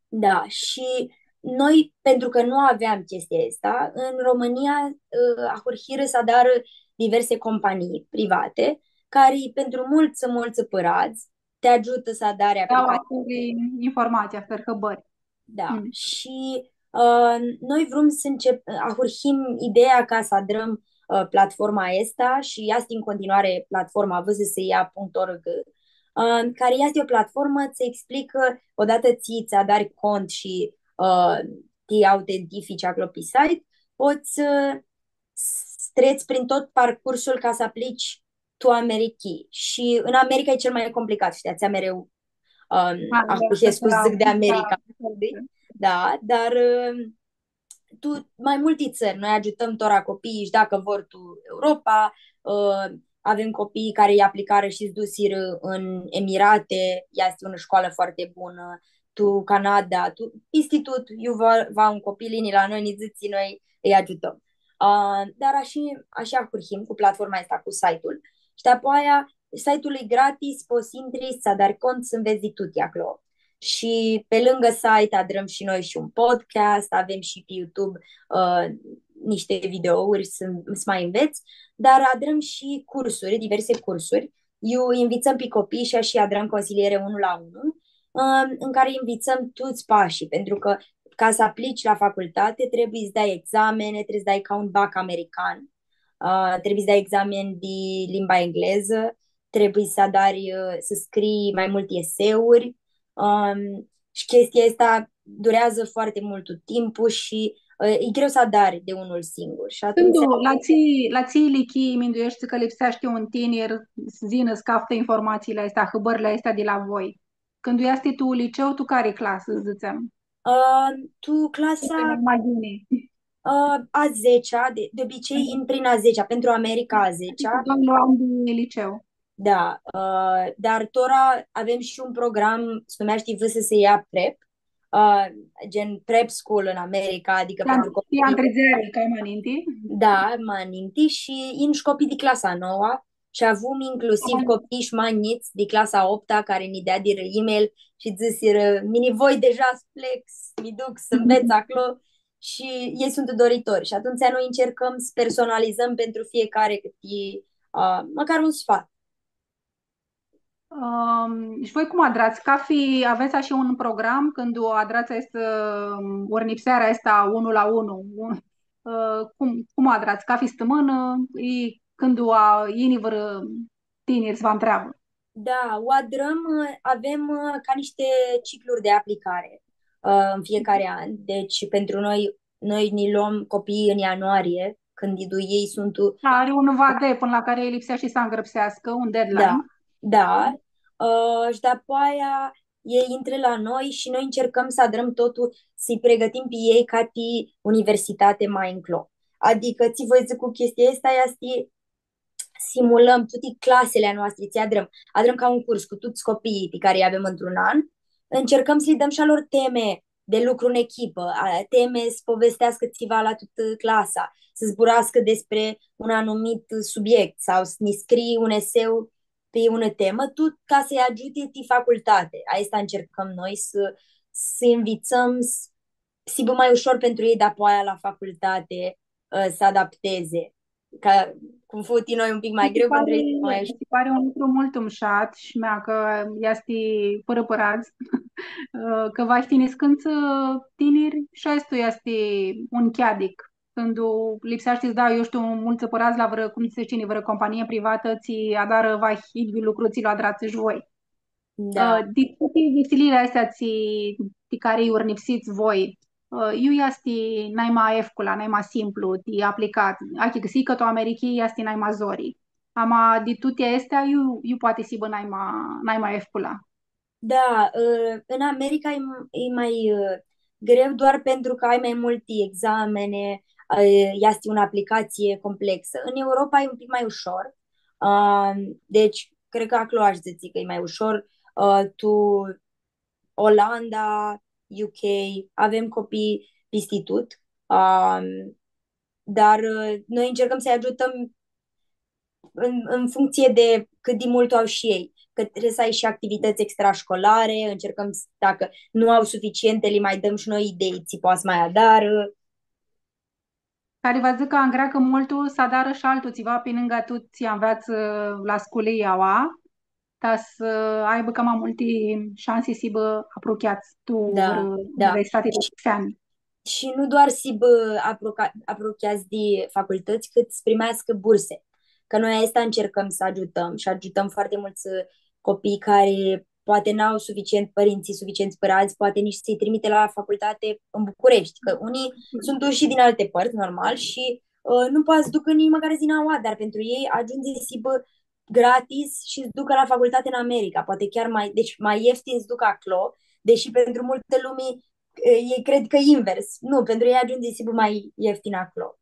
Da, și noi, pentru că nu aveam chestia asta, în România, ã, ahurhirã s-adarã diverse companii private, care pentru mulți, mulți părați te ajută să adari aplicația. Dau ahtãri informatsii, ahtãri hãbãri. Da, mm. Și, ã, noi vrem să încep-, ahurhim ideea ca să adrăm, ã, platforma asta și ea este în continuare platforma V S S I A punct org, ã, care este o platformă, ți explică, odată ți, ți adari cont și, ã, te autentifici acolo pe site, poți, ã, s-, treci prin tot parcursul ca să aplici tu Americhii. Și în America e cel mai complicat, știi, atsea mereu, um, a, ahuhescu s-dzãc de America, da, știi? Da, dar, um, tu, mai multi țări, noi ajutăm tora copiii și dacă vor tu Europa, uh, avem copii care îi aplicară și se dusiră în Emirate, este o școală foarte bună, tu Canada, tu, pisti tut, iu va, va un copil, yini la noi, nã dzãtsi, noi îi ajutăm. Uh, dar ashi, ashi ahurhim cu platforma asta, cu site-ul. Și apoi site-ul e gratis, poți să intri, să adari cont, să înveți de tuti acolo. Și pe lângă site adrăm și noi și un podcast, avem și pe YouTube, uh, niște videouri, să, să mai înveți, dar adrăm și cursuri, diverse cursuri. Iu invităm pe copii și ashi adrăm consiliere unu la unu, uh, în care invităm toți pașii, pentru că ca să aplici la facultate trebuie să dai examene, trebuie să dai ca un bac american, uh, trebuie să dai examen de limba engleză, trebuie să adari, uh, să scrii mai multe eseuri, um, și chestia asta durează foarte mult timpul și, uh, e greu să adari de unul singur. Și atunci... Cãndu, la tsi, la tsi ilichii mindueshti cã lipseashti un tinir s-yinã s-caftã informatsiili aesti, hãbãrli aesti di la voi? Cãndu easti tu liceu, tu cari clasã, dzãtsem? Ã, tu clasa... Suntem mai buni. Ã, a zecea, de, de obicei intri în a zecea, pentru America a zecea. Doi ani de liceu. Da, ã, dar tora avem și un program, se numește V S S I A Prep, ã, gen prep school în America, adică pentru copii. Andridzeri, ca ma ninti? Da, ma ninti și yin shi copii de clasa a noua, shi avum inclusiv copii shi ma njits di clasa a opta cari nã deadirã email shi dzãsirã, „Mini voi deja s-plec, s-mi duc, s-învets acolo.” Și ei sunt doritori. Și atunci noi încercăm să personalizăm pentru fiecare cât e, a, măcar un sfat. Um, shi voi cum adrats? Cathi, avets ashi un program cãndu adrats aestã, um, urnipsearea aestã unu la unu? Un, ã, cum, cum adrats? Cathi stãmãnã, i cãndu a, yini vãrã tinir s-vã ntreabã? Da, o adrãm, ã, avem, ã, ca niște cicluri de aplicare, ã, în fiecare an. Deci, pentru noi, noi ne luăm copiii în ianuarie, când ei sunt... Ari un vade pãnã la cari lipseashti s-angrãpseascã, un deadline. Da, da. Ã, shi dapoaia ei intrã la noi shi noi ãncercãm s-adrãm totul, s-lji pregãtim pi elj ca ti universitate ma nclo. Adicã, tsi voi dzãc cu chestia aestã, easti simulãm tuti clasili a noastri, tsi adrãm. Adrãm ca un curs cu tuts copiii pi cari lj-avem într-un an, ãncercãm s-lji dãm shi a lor teme de lucru în echipă, a, teme s-povesteascã tsiva la tutã clasa, s-zburascã despre un anumit subiect sau s-nã scrie un eseu pe unã temã, tut ca s-lji agiuti ti facultate. Aestã ãncercãm noi, s-, s-nvitsãm, s-, s-hibã ma ușor pentru ei, dar poate la facultate, ã, s-adapteze. Ca cum fu ti noi un pic ma greu, pentru ei e ma ușor. Mi se pare un lucru multu mushat shi mea cã easti fãrã pãradz, cã va s-tsãnã cãndu tiniri shi aestu easti un cheadic. Cãndu lipseashti s-dai, eu shtiu, multsã pãradz la vãrã, cum s-dzãtsi, vãrã companie privatã, tsi adarã vahi idyiul lucru tsi lu adrats shi voi. Da. Ã, di tuti visilili aesti tsi, ti cari lji urnipsits voi, ã, iu easti naima efcula, naima simplu, ti aplicat? Achicãsii cã tu Americhii easti naima zori. Ama di tuti aesti, iu, iu poati s-hibã naima, naima efcula? Da, ã, în America e, e mai, ã, greu doar pentru că ai mai multe examene, ã, este o aplicație complexă. În Europa e un pic mai ușor, ã, deci cred că acolo aș zice că e mai ușor. Ã, tu Olanda, U K, avem copii peste tot, ã, dar, ã, noi încercăm să-i ajutăm în, în funcție de cât de mult au și ei, că trebuie să ai și activități extrașcolare, încercăm s-, dacă nu au suficiente, le mai dăm și noi idei, tsi poati s-mai adarã. Cari va dzãcã cã angreacã multu s-adarã shi altu tsiva pi ningã tut tsi anveatsã la sculii aua, ta s-aibã cama multi shansi s-hibã apruchiats tu, da, vãrã, da, universitate, shi, xeani. Shi nu doar s-hibã apruca-, apruchiats di facultãts, cãt s-primeascã burse. Cã noi aestã încercăm să ajutăm și ajutăm foarte mulți, ã, copii care poate n-au suficient, părinții suficient părați, poate nici să-i trimite la facultate în București, că unii sunt duși din alte părți, normal, și, ă, nu poate să ducă nici măcar din aua, dar pentru ei ajunge să-hibã gratis și să ducă la facultate în America, poate chiar mai, deci mai ieftin să ducă aclo, deși pentru multă lume, ă, ei cred că invers. Nu, pentru ei ajunge să-hibã mai ieftin aclo.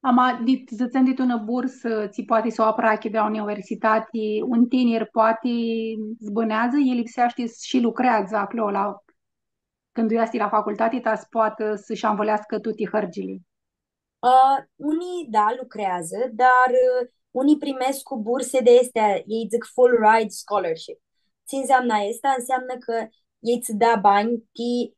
Ama, dit, dzãtsem dit unã bursã, tsi poati s-u aprachi di la universitati, un tinir poati s-bãneadzã, lji lipseashti s-shi lucreadzã aclo, la, cãndu easti la facultati, ta s-poatã s-shi anvãleascã tuti hãrgili. Ã, unii, da, lucrează, dar, ã, unii primesc cu burse de astea, ei zic full ride scholarship. Ce înseamnă asta? Înseamnă că ei îți da bani ti,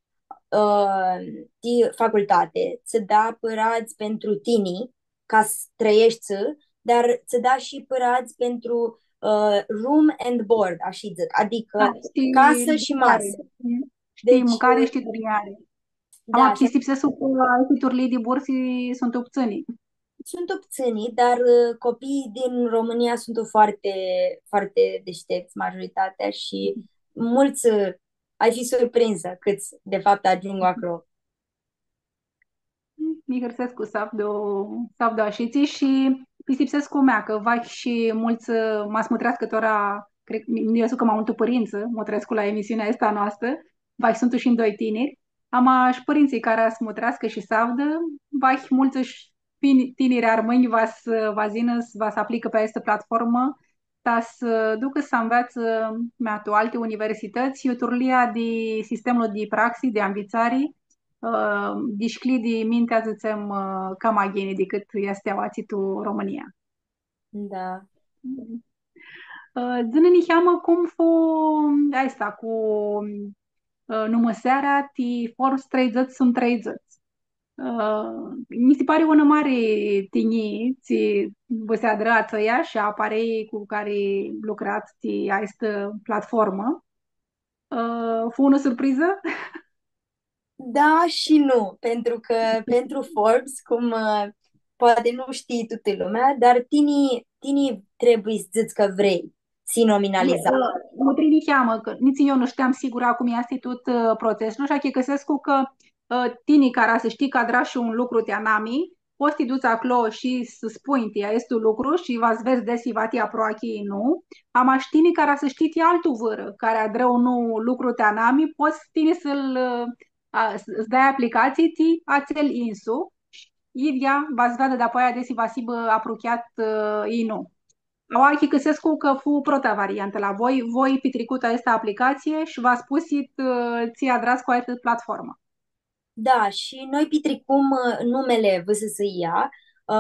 ã, ti facultate, îți da părați pentru tine ca să trăiești, dar îți da și părați pentru, ã, room and board, așa zic, adică casă și masă. Shtii, mãcari shi durnjari. Deci, ã, da, ama pistipsescu cã aesti turlii di bursi suntu ptsãni. Suntu ptsãni, dar, ã, copiii din România sunt foarte, foarte deștepți, majoritatea, și mulți, ã, ai fi surprinsă câți, de fapt, ajung acolo. Mi hãrsescu s-avdu, s-avdu ashitsi shi pistipsescu mea cã vahi shi multsã, ã, ma s-mutreascã tora, cred, mi, mi cã ma multsã pãrintsã mutrescu la emisiunea aestã a noastrã, vahi suntu shi ndoi tiniri, ama shi pãrintsãlj cari s-mutreascã shi s-avdã, vahi multsã shi tin-, tiniri armãnj va s-, va s-yinã, s-, va s-aplicã pi aestã platformã, ta s-ducã s-anveatsã, mea, tu alti universitãts, iu turlia di sistemlu di praxi, di anvitsari, ã, dishcljidi mintea, dzãtsem, ã, cama ghini dicãt easti aoatsi tu Romãnia. Da. Ã, dzã-nã niheamã cum fu aestã cu, ã, numãsearea ti Forbes treidzãts sum treidzãts. Ã, mi si pari unã mari tinjii tsi vã si adrã a tsãia shi a pareiljei cu cari lucrats ti aestã platformã. Ã, fu unã surprizã? Da și nu, pentru că pentru Forbes, cum, ã, poate nu știe toată lumea, dar tini, tini trebuie să zici că vrei, si nominalizat. E, ã, mutrii niheamã, cã nitsi eu nu shteam sigura cum easti tut, ã, procesul shi achicãsescu cã, ã, tini cara s-shtii cã adrash un lucru ti anami, pots s-ti duts aclo shi s-spunj ti aestu lucru shi va s-vedz desi va ti aproachi i nu. Ama shi tini cara s-shtii ti altu vãrã, cari adrã un lucru ti anami, pots tini s-lu, a, s-, s-dai aplicatsii ti atsel insu, shi idyea va s-veadã dapoaia desi va s-hibã aprucheat, ã, i nu. Aoa achicãsescu cã fu prota variantã la voi, voi pitricut aestã aplicatsii shi va spusit, ã, tsi adrats cu aestã platformã. Da, shi noi pitricum, ã, numele V S S I-a, ã,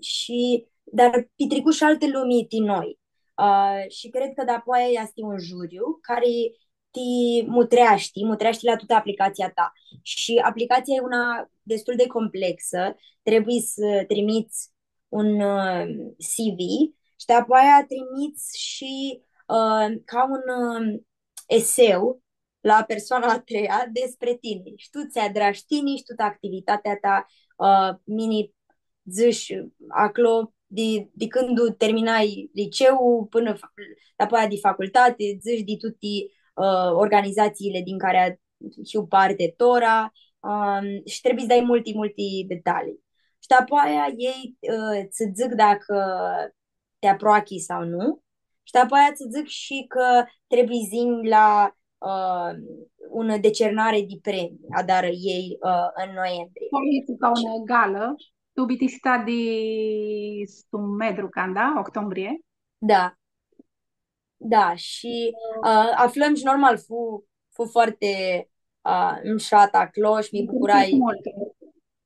shi, dar pitricu shi altã lumi ti noi. Ã, shi cred cã dapoaia easti un juriu cari ti mutreashti, mutreashti la tutã aplicatsia ta. Shi aplicatsia e una destul de complexã, trebuie s-trimits un, ã, C V shi dapoaia trimits shi, ã, ca un, ã, eseu la persoana a treia despre tine. Shi tu tsi adrash tini shi tutã activitatea ta, ã, mini dzãsh aclo di, di cãndu terminai liceu pãnã fa-, dapoaia di facultate, dzãsh di tuti, ã, organizatsiile din cari hiu parte tora, ã, shi trebuie s-dai multi, multi detalii. Shi dapoaia elj, ã, tsã dzãc dacã ti aproachi sau nu. Shi dapoaia tsã dzãc shi cã trebuie s-yinj la, ã, unã decernare di premii, adarã elj, ã, în noiembrie. Poate ca unã galã, tu bitisita di Sumedru, canda, octombrie? Da. Da, shi, ã, aflãm shi normal, fu, fu foarte, ã, mshat aclo shi mi bucurai,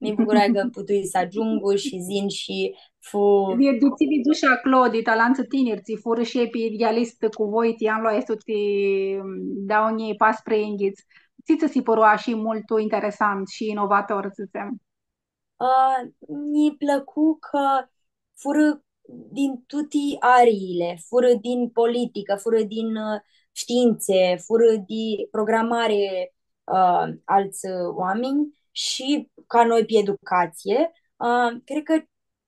mi bucurai cã putui s-agiungu shi s-yin shi fu... Di, di tsi vidzush aclo, di alantsã tiniri, tsi furã shi elj pi idyea listã cu voi, ti anlu aestu ti, mm, dauã njilji paisprãyinghits. Tsi tsã si pãru ashi multu interesant shi inovator, dzãtsem? Ã, nji plãcu cã furã din tuti ariile, furã din politicã, furã din, ã, shtiintse, furã di programare, ã, altsã, ã, oaminj shi ca noi pi educatsii. Ã, cred cã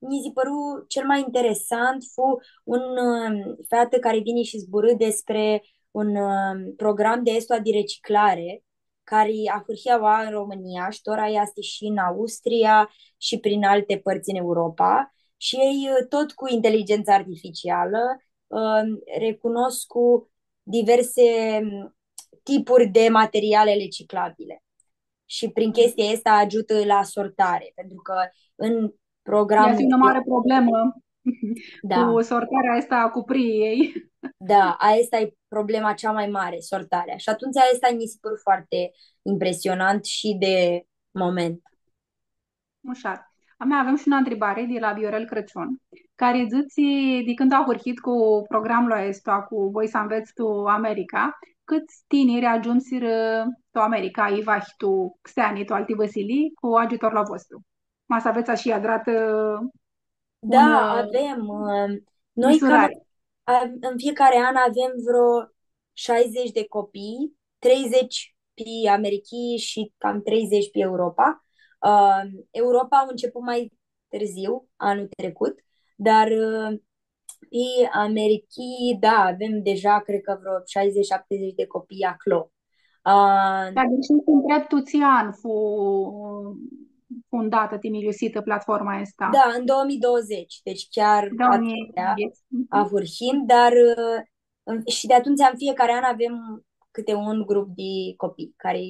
nji si pãru cel mai interesant fu un, ã, featã cari vini shi zburã despre un, ã, program di aestu di reciclare, cari ahurhi aoa tu Romãnia shi tora easti shi tu Austria shi prin alti pãrtsã tu Europa. Shi elj, ã, tut cu inteligentsa artificialã, ã, recunoscu diverse, ã, tipuri di materiale reciclabile. Shi prin chestia aestã agiutã la sortare, pentru cã tu program... Easti unã mari problemã. Da. Cu sortarea aestã a cupriei. Da, aestã e problema cea mai mare, sortarea. Shi atumtsea aestã mi se pare foarte impresionant shi de moment. Mushat. A mea, avem shi unã ntribari di la Viorel Crãciun, cari dzãtsi, di cãndu ahurhit cu programlu aestu, cu Voi s-anvets tu America, cãts tiniri agiumsirã tu America, iva shi tu xeani, tu alti vãsilii, cu agiutorlu a vostru? Ma s-avets ashi adratã, ã, da, unã, ã, avem, ã, noi cam, misurari. Avem, în fiecare an avem vreo șaizeci de copii, treizeci pe Americhii și cam treizeci pe Europa. Ã, Europa a început mai târziu, anul trecut, dar, ã, pe Americhii, da, avem deja, cred că vreo șaizeci, șaptezeci de copii aclo. Ã, da, deci nu sunt dreptul tsi an fu, fu undatã, timiliusitã platforma aestã. Da, în două mii douăzeci, deci chiar atunci ahurhim, dar, ã, în, și de atunci în fiecare an avem câte un grup de copii care,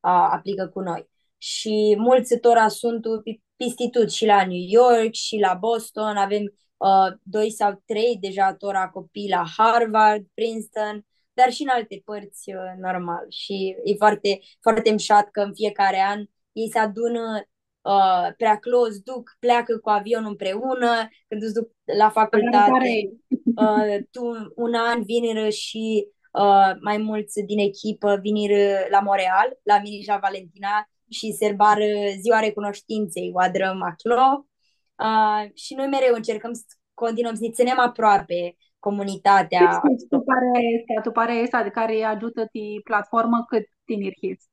ã, aplică cu noi. Și mulți tora sunt pi-, pisti tut, și la New York, și la Boston, avem, ã, doi sau trei deja tora copii la Harvard, Princeton, dar și în alte părți, ã, normal. Și e foarte, foarte mushat că în fiecare an ei se adună, ã, pe acolo, se duc, pleacă cu avionul împreună, când se duc la facultate, ã, tu un an vinirã și, ã, mai mulți din echipă vinirã la Montreal, la mini shi la Valentina, shi serbarã ziua recunoștinței, u adrãm aclo. Ã, și noi mereu încercăm să continuăm să ne ținem aproape comunitatea. Cãts hits tu parea aestã, tu parea aestã, di cari agiutã ti platformã, cãts tiniri hits?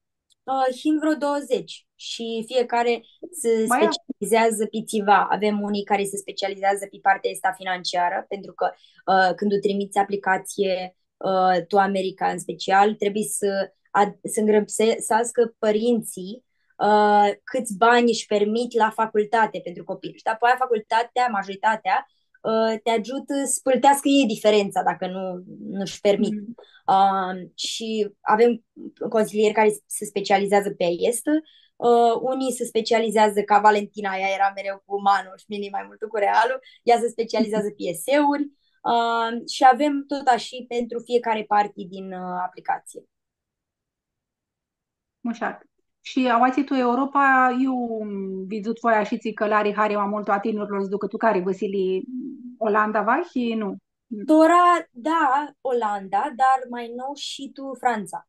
Ã, him vreo douăzeci și fiecare se specializează pe ceva. Avem unii care se specializează pe partea asta financiară, pentru că, ã, când tu trimiți aplicație, ã, tu America în special, trebuie să ad-, să îngrămsească părinții, ã, cãts bani își permit la facultate pentru copil. Shi apoi facultatea, majoritatea, ã, te ajută să plătească ei diferența dacă nu, nu-și permit. Mm. Ã, și avem consilieri care se specializează pe aestã, ã, unii se specializează ca Valentina, ea era mereu cu Manu și mine mai mult cu Realul, ea se specializează pe eseuri, ã, și avem tot așa pentru fiecare parte din, ã, aplicație. Mushat. Shi aoatsi tu Europa, iu vidzut voi ashitsi cã lã ari hari ma multu a tinirlor s-ducã tu cari vãsilii, Olanda, vahi, nu? Tora, da, Olanda, dar mai nou și tu Franța.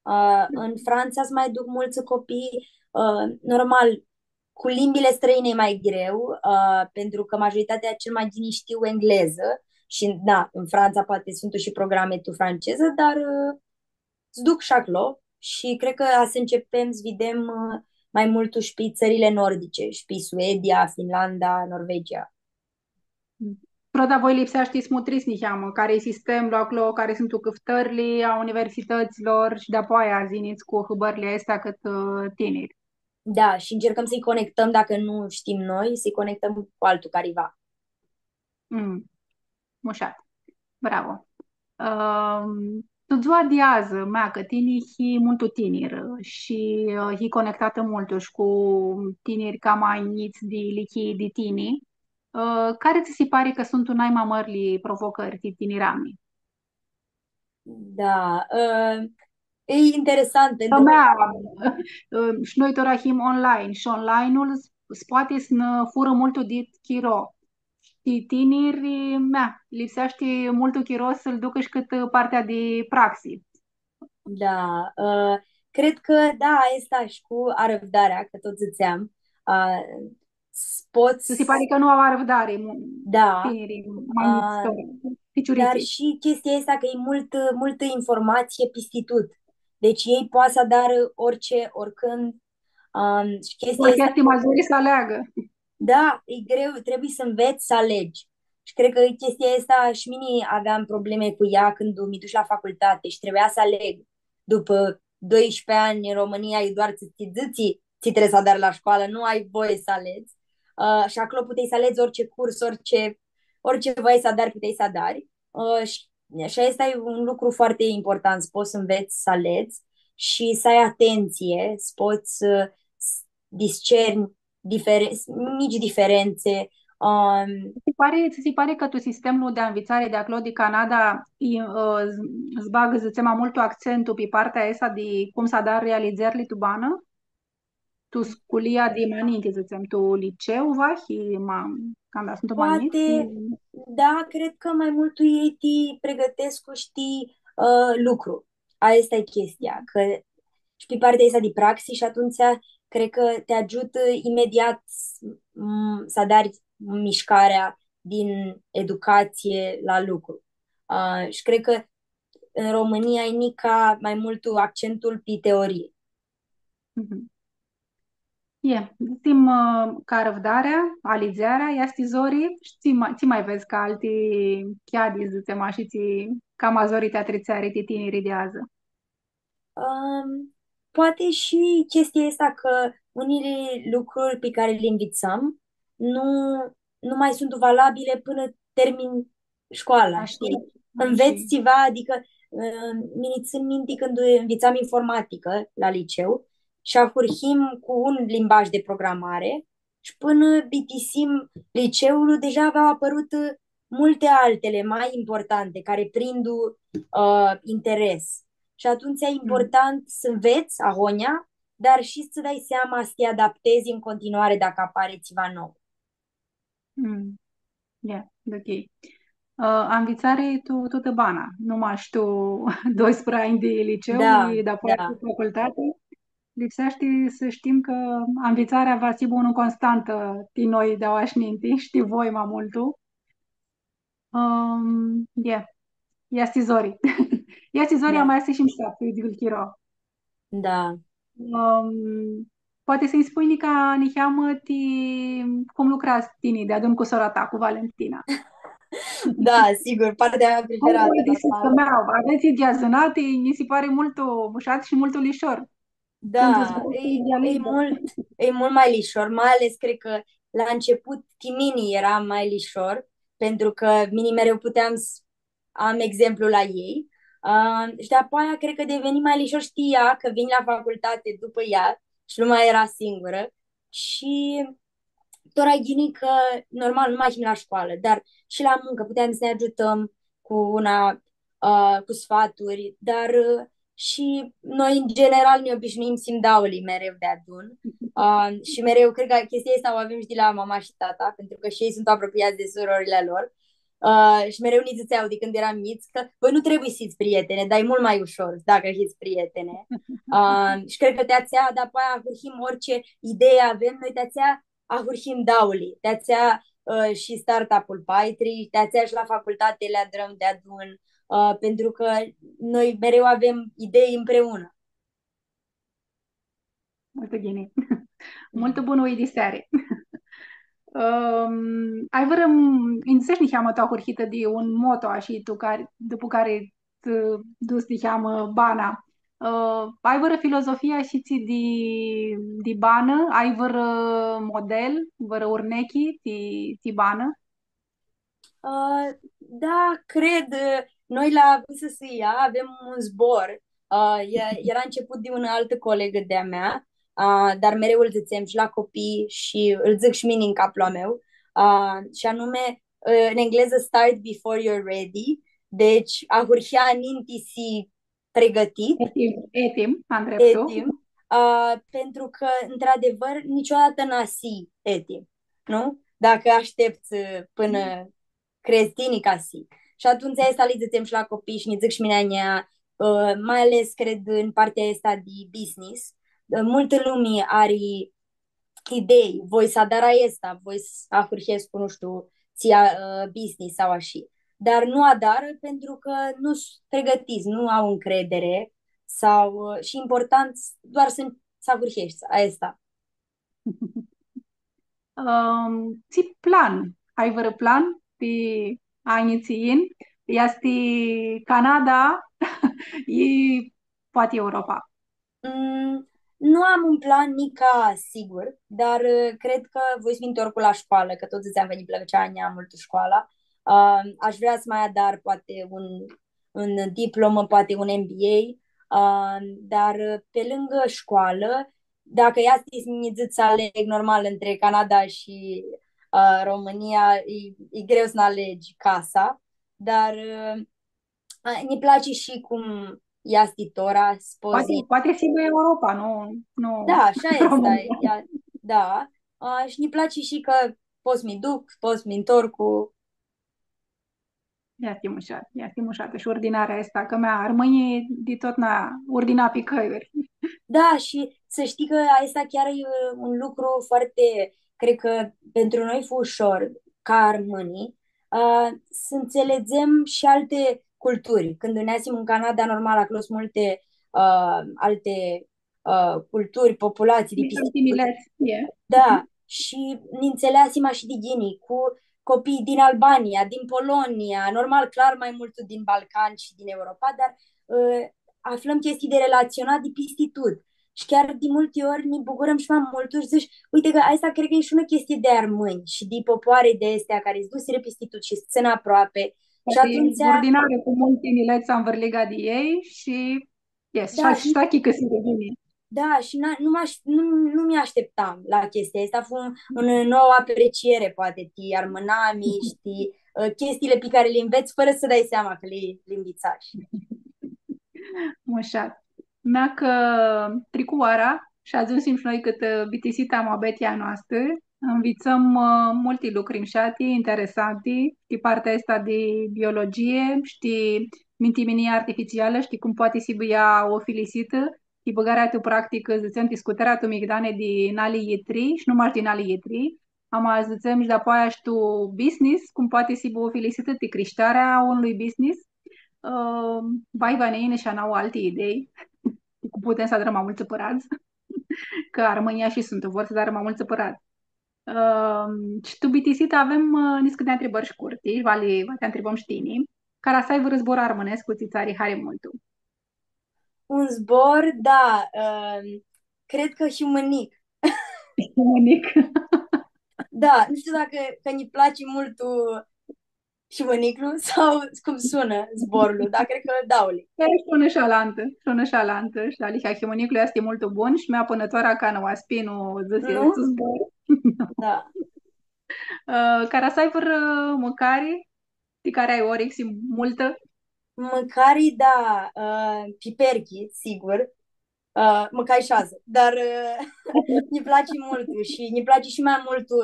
Ã, în Franța se mai duc mulți copii, ã, normal, cu limbile străine e mai greu, ã, pentru că majoritatea cel mai bine știu engleză și, da, în Franța poate sunt și programe tu franceză, dar, ã, se duc și acolo și cred că o să începem să vedem, ã, mai mult și pe țările nordice, și pe Suedia, Finlanda, Norvegia. Prota voi lipseashti s-mutrits niheamã, cari e sistemlu aclo, cari suntu cãftãrli a universitãtslor shi di-apoaia s-yinits cu hãbãrli aesti cãtã, ã, tiniri. Da, și încercăm să-i conectăm, dacă nu știm noi, să-i conectăm cu altul cariva. Mm. Mushat. Bravo. Ãm, tu dzua di adzã, mea, cã tini hii multu tinirã shi, ã, hii conectatã multu shi cu tiniri cama njits di ilichii di tini, ã, cari tsã si pari cã suntu nai ma mãrli provocãri ti tinirami? Da, ã, e interesant, pentru cã, mea, ã, shi noi tora him online shi online-ul s-, s-poati s-nã furã multu dit chiro. Shi tiniri, mea, lipseashti multu chiro s-lu ducã shi cãtã partea di praxi. Da, ã, cred că, da, asta și cu arăvdarea, că tot ziceam, ã, s-, poți... Tsã si pari cã nu au arãvdari, mu-, da, tinirii, ma njits, ã, ficiuritslji. Dar și chestia asta că e mult, multă informație peste tot. Deci ei poate să adară orice, oricând. Ã, și chestia asta... Poate ma zori s-aleagã. Da, e greu, trebuie să înveți să alegi. Și cred că chestia asta și mine aveam probleme cu ea când mi duc la facultate și trebuia să aleg. După doisprezece ani în România, e doar să ți zici, ți trebuie să adari la școală, nu ai voie să alegi. Ã, și acolo puteai să alegi orice curs, orice, orice voiai să adari, puteai să adari. Ã, și, și asta e un lucru foarte important, să poți să înveți să alegi și să ai atenție, să poți, ã, să discerni difere-, mici diferențe. Ã, tsã si pari, tsã si pari cã tu sistemlu di anvitsari di aclo di Canada, i, ã, s-, s-bagã, dzãtsem, ma multu accentul pi partea aestã di cum s-adarã realizãrli tu banã? Tu sculia di ma ninti, dzãtsem, tu liceu, vahi, ma, canda suntu ma njits? Poate, da, cred că mai mult tu ei ti pregătesc cu, știi, ã, lucru. Aia este chestia, că și pe partea asta de praxis și atunci cred că te ajută imediat s-, m-, să adari mișcarea din educație la lucru. Ã, și cred că în România e nica mai mult accentul pe teorie. Mhm. E, dzãtsem, ã, cã arãvdarea, alidzearea easti zori, shi tsi ma, tsi ma vedz ca alti cheadi, dzãtsem ashi, tsi cama zori ti atritseari ti tinirlji di adzã? Ãm, poate și chestia asta că unele lucruri pe care le învățăm nu, nu mai sunt valabile până termin școala, știi? Înveți ceva, adică, ãm, mini tsãn minti cãndu învățam informatică la liceu și ahurhim cu un limbaj de programare și până bitisim liceul, deja aveau apărut, ã, multe altele mai importante care prindu, ã, interes. Și atunci e important să înveți ahonia, dar și să dai seama să te adaptezi în continuare dacă apare ceva nou. Mm. Yeah, ok. Ã, anvitsari tu, tutã bana, nu mash tu doisprãdzatsi anj di liceu, da, i dapoaia tu facultati. Lipseashti s-shtim cã anvitsarea va s-hibã unã constantã ti noi di aoa sh-ninti, shi ti voi ma multu. Ãm, yeah. Easti zori. Easti zori, ama easti shi mushat, e di chiro. Da. Ãm, poati s-nji spunj nica niheamã ti cum lucreats tini deadun cu sora ta, cu Valentina. Da, sigur, partea mea preferatã. Cum voi dzãsi cã mea, avets idyea zãnati, nji si pari multu mushat shi multu lishor. Da, e, e mult, e mult mai lishor, mai ales cred că la început ti mini era mai lishor, pentru că mini mereu puteam să am exemplu la ei. Uh, și de-apoaia cred că deveni mai lishor, știa că vin la facultate după ea și nu mai era singură. Și tora ghini că, normal, nu mai him la școală, dar și la muncă puteam să ne ajutăm cu una, uh, cu sfaturi, dar uh, și noi, în general, ne obișnuim să-sim dauli mereu deadun. Uh, și mereu, cred că chestia asta o avem și de la mama și tata, pentru că și ei sunt apropiați de surorile lor. Uh, și mereu ne zicea de când eram mici că, băi, nu trebuie să-ți prietene, dar e mult mai ușor dacă hits prietene. Uh, și cred că de-atsea, de-apoaia ahurhim orice idee avem, noi de-atsea ahurhim dauli, de-atsea uh, și startup-ul Paitri, de-atsea și la facultate le adrăm deadun, uh, pentru că noi mereu avem idei împreună. Multu ghini. Multu bunã uidiseari. Um, ai vãrã, ãnj dzãseshi niheamã tu ahurhitã di un moto, ashi, tu cari, dupã cari ti duts niheamã bana. Uh, ai vãrã filozofii ashi tsi di, di banã? Ai vãrã model, vãrã urnechi ti, ti banã? Uh, da, cred. Noi la V S S I A avem un zbor. Uh, e- era început de unã altã colegã de-a mea, uh, dar mereu îl dzãtsem și la copii și îl zic și mini în capul meu, uh, și anume, uh, în engleză, start before you're ready, deci ahurhea ninti s-hii pregătit. Etim, etim, am dreptul. Etim, uh, pentru că, într-adevăr, niciodată n-ai s-hii etim, nu? Dacă aștepți uh, până crezi tini ca s-hii. Și atunci asta le dzãtsem și la copii și ne zic și mine, uh, mai ales cred în partea asta de business. Uh, multă lume are idei, voi s-adar aesta, voi s-ahurhescu, nu știu, tsi, uh, business sau ashi. Dar nu adarã pentru că nu sunt pregătiți, nu au încredere sau, uh, și important doar să, să ahurheshti aesta. Um, tsi plan? Ai vãrã plan pi anjlji tsi yin? Easti Canada, i poati Europa? Mm, nu am un plan nica sigur, dar uh, cred că voi s-mi întorc la școală, că tot ziceam că îmi plăcea multu școala. Uh, aș vrea să mai adar poate un, un diplomă, poate un M B A, uh, dar uh, pe lângă școală, dacă ea să mi dzãts s-aleg normal între Canada și uh, România, e, e greu să alegi casa, dar uh, a, ne place și cum easti tora, s-pots Poate, poate s-hibã Europa, nu, nu Da, așa este, România. Ea, da. A, și ne place și că pot s-mi duc, pot s-mi întorc cu Easti mushat, easti mushat. Shi urdinarea aestã, cã mea, armãnjlji di totna urdina pi cãljuri. Da, și să știi că asta chiar e un lucru foarte, cred că pentru noi fu ușor, ca armãnj, uh, să înțelegem și alte culturi. Când neasim în Canada, normal, acolo sunt multe uh, alte uh, culturi, populații de Diferite peste mileti, e. Da, și ne înțeleasim așa de ghini cu copii din Albania, din Polonia, normal, clar, mai mult din Balcan și din Europa, dar uh, aflăm chestii de relaționat de peste tot. Și chiar de multe ori ne bucurăm și mai mult și zici, uite că asta cred că e și o chestie de armãnj și de popoare de astea care se duseră peste tot și se țin aproape. Și Poate atunci urdinare cu multi mileti s-anvãrliga di elj shi Yes, Da, shi shi ashi, shi ashi cã s-revini. Da, și n-a- nu, m-aș, nu, nu mi-așteptam la chestia asta. A fost un, un nouă apreciere, poate, ti armãnami, știi, ă, chestiile pe care le înveți fără să dai seama că le, le învitsashi. Mushat. Mea cã tricu oara shi agiumsim shi noi cãtã bitisita a muabetea a noastrã. Nvitsãm, ã, multi lucri mushati, interesanti, ti partea aestã di biologie, shi ti mintiminii artificialã, shi cum poati s-hibã ea ufilisitã, ti bãgarea tu practicã, dzãtsem, ti scutearea tu migdani di nali itri, shi nu mash di nali itri, ama dzãtsem shi dapoaia shi tu business, cum poati s-hibã ufilisitã ti crishtearea a unui business. Ã, vai va nã yinã shi a nauã alti idei, cum putem s-adrãm ma multsã pãradz, cã armãnjlji shi suntu, vor s-adarã ma multsã pãradz. Ãm, shi tu bitisitã avem, ã, niscãnti ntribãri shcurti, va li, va ti ntribãm shi tini, cara s-ai vãrã zbor armãnescu tsi tsã ari hari multu. Un zbor, da, ãm, Cred că Hiumãnic. Hiumãnic. Da, nu știu dacă, că îmi place mult, uh, Hiumãniclu sau cum sună zborul, dar cred că dauli. E, shi unã shi alantã, shi unã shi alantã, shi alihea Hiumãniclu easti multu bun shi mea pãnã tora ca nu aspinu dzãsi Nu? Zbor. Da. Ã, cara s-ai vãrã mãcari, di cari ai orixi multã? Mãcari, da, ã, piperchi, sigur. Ã, mãcai shazã, dar, ã, nji place multu shi nji place shi ma multu,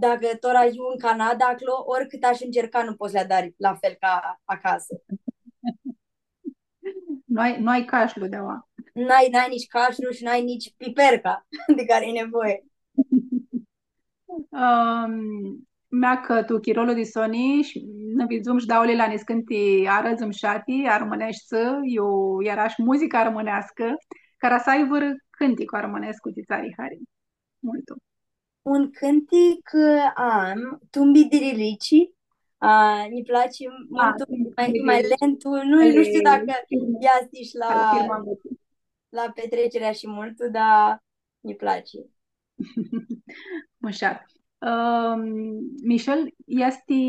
dacã tora hiu tu Canada, aclo, oricât ash ãncerca, nu pots s-li adari la fel ca acasã. Nu ai, nu ai cashlu di aua. N-ai, n-ai nici cashlu shi n-ai nici piperca de care e nevoie. Ãm, mea cã tu chirolu di soni shi nã vidzum shi dauli la niscãnti arãdz mshati, armãneshti, iu eara shi muzica armãneascã, cara s-ai vãrã cãnticu armãnescu tsi tsã ari hari multu. Un cãntic, ã, am, Tumbi di Lilici, ã, nji place multu, ma, ma lentu, nu, nu shtiu dacã easti shi la, la petrecerea shi multu, dar nji place. Mushat. Ãm, Michelle, easti,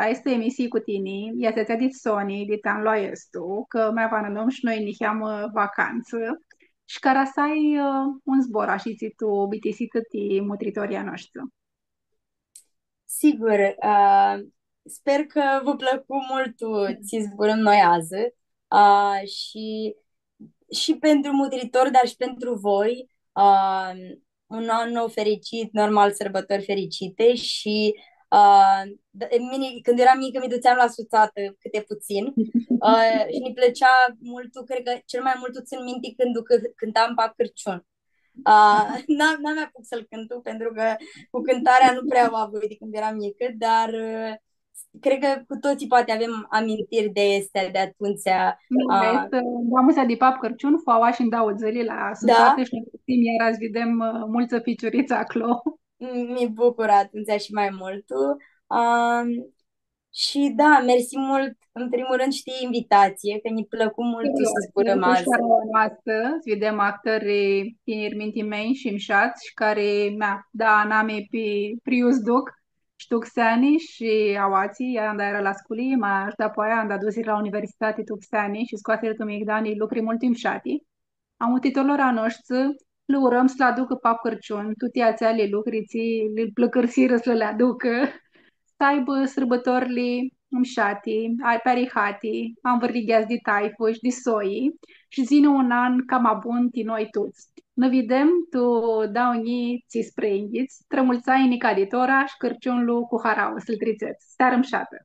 aestã emisii cu tini, easti atsea dit soni, dit anlu aestu, cã mea va nã dãm shi noi niheamã vacantsã, shi cara s-ai, ã, un zbor, ashitsi tu bitisitã ti mutritorlji a noshtri. Sigur, ã, sper cã vã plãcu multu tsi zburãm noi adzã, ã, shi, shi pentru mutritori, dar shi pentru voi, ã, un an nou fericit, normal, sărbători fericite și, ã, d-, mini, cãndu eram njicã, mi dutseam la sutsatã cãti putsãn, ã, shi nji plãtsea multu, cred cã cel mai mult tsãn minti cãndu cã-, cãntam Pap Crãciun. A, n-am, n-am apucat să-l cânt, pentru că cu cântarea nu prea o avui de când eram mică, dar, ă, cred că cu toții poate avem amintiri de este, de atunci. Nu, a, este, da, musea di Pap Crãciun, fu aoa shi ndauã dzãli la sutsatã shi nã gãsim iara s-videm, ã, multsã ficiurits aclo. Mi bucur atunci și mai mult. Am, Shi da, mersi mult, în primul rând, shi ti invitație, cã nji plãcu multu s-zburãm adzã. Noastrã, s-videm ahtãri tiniri mintimenj shi mshats shi cari, mea, da, anami pi, pri iu s-duc, shi tu xeani shi aoatsi, ia anda eara la sculii, ma shi dapoaia anda dusi la universitati tu xeani shi scoasirã tu migdani lucri multu mshati. A mutritorlor a noshtri, lã urãm s-lã aducã Pap Crãciun, tuti atseali lucri tsi lã plãcãrsirã s-lã li aducã, s-aibã sãrbãtorli mshati, a-, pi arihati, anvãrlighets di taifã shi di soi, shi s-yinã un an cama bun ti noi tuts. Nã videm tu dauã njilji tsisprãyinghits, trã multsã anj nica di tora shi Crãciunlu cu harauã s-lu tritsets. Searã mshatã!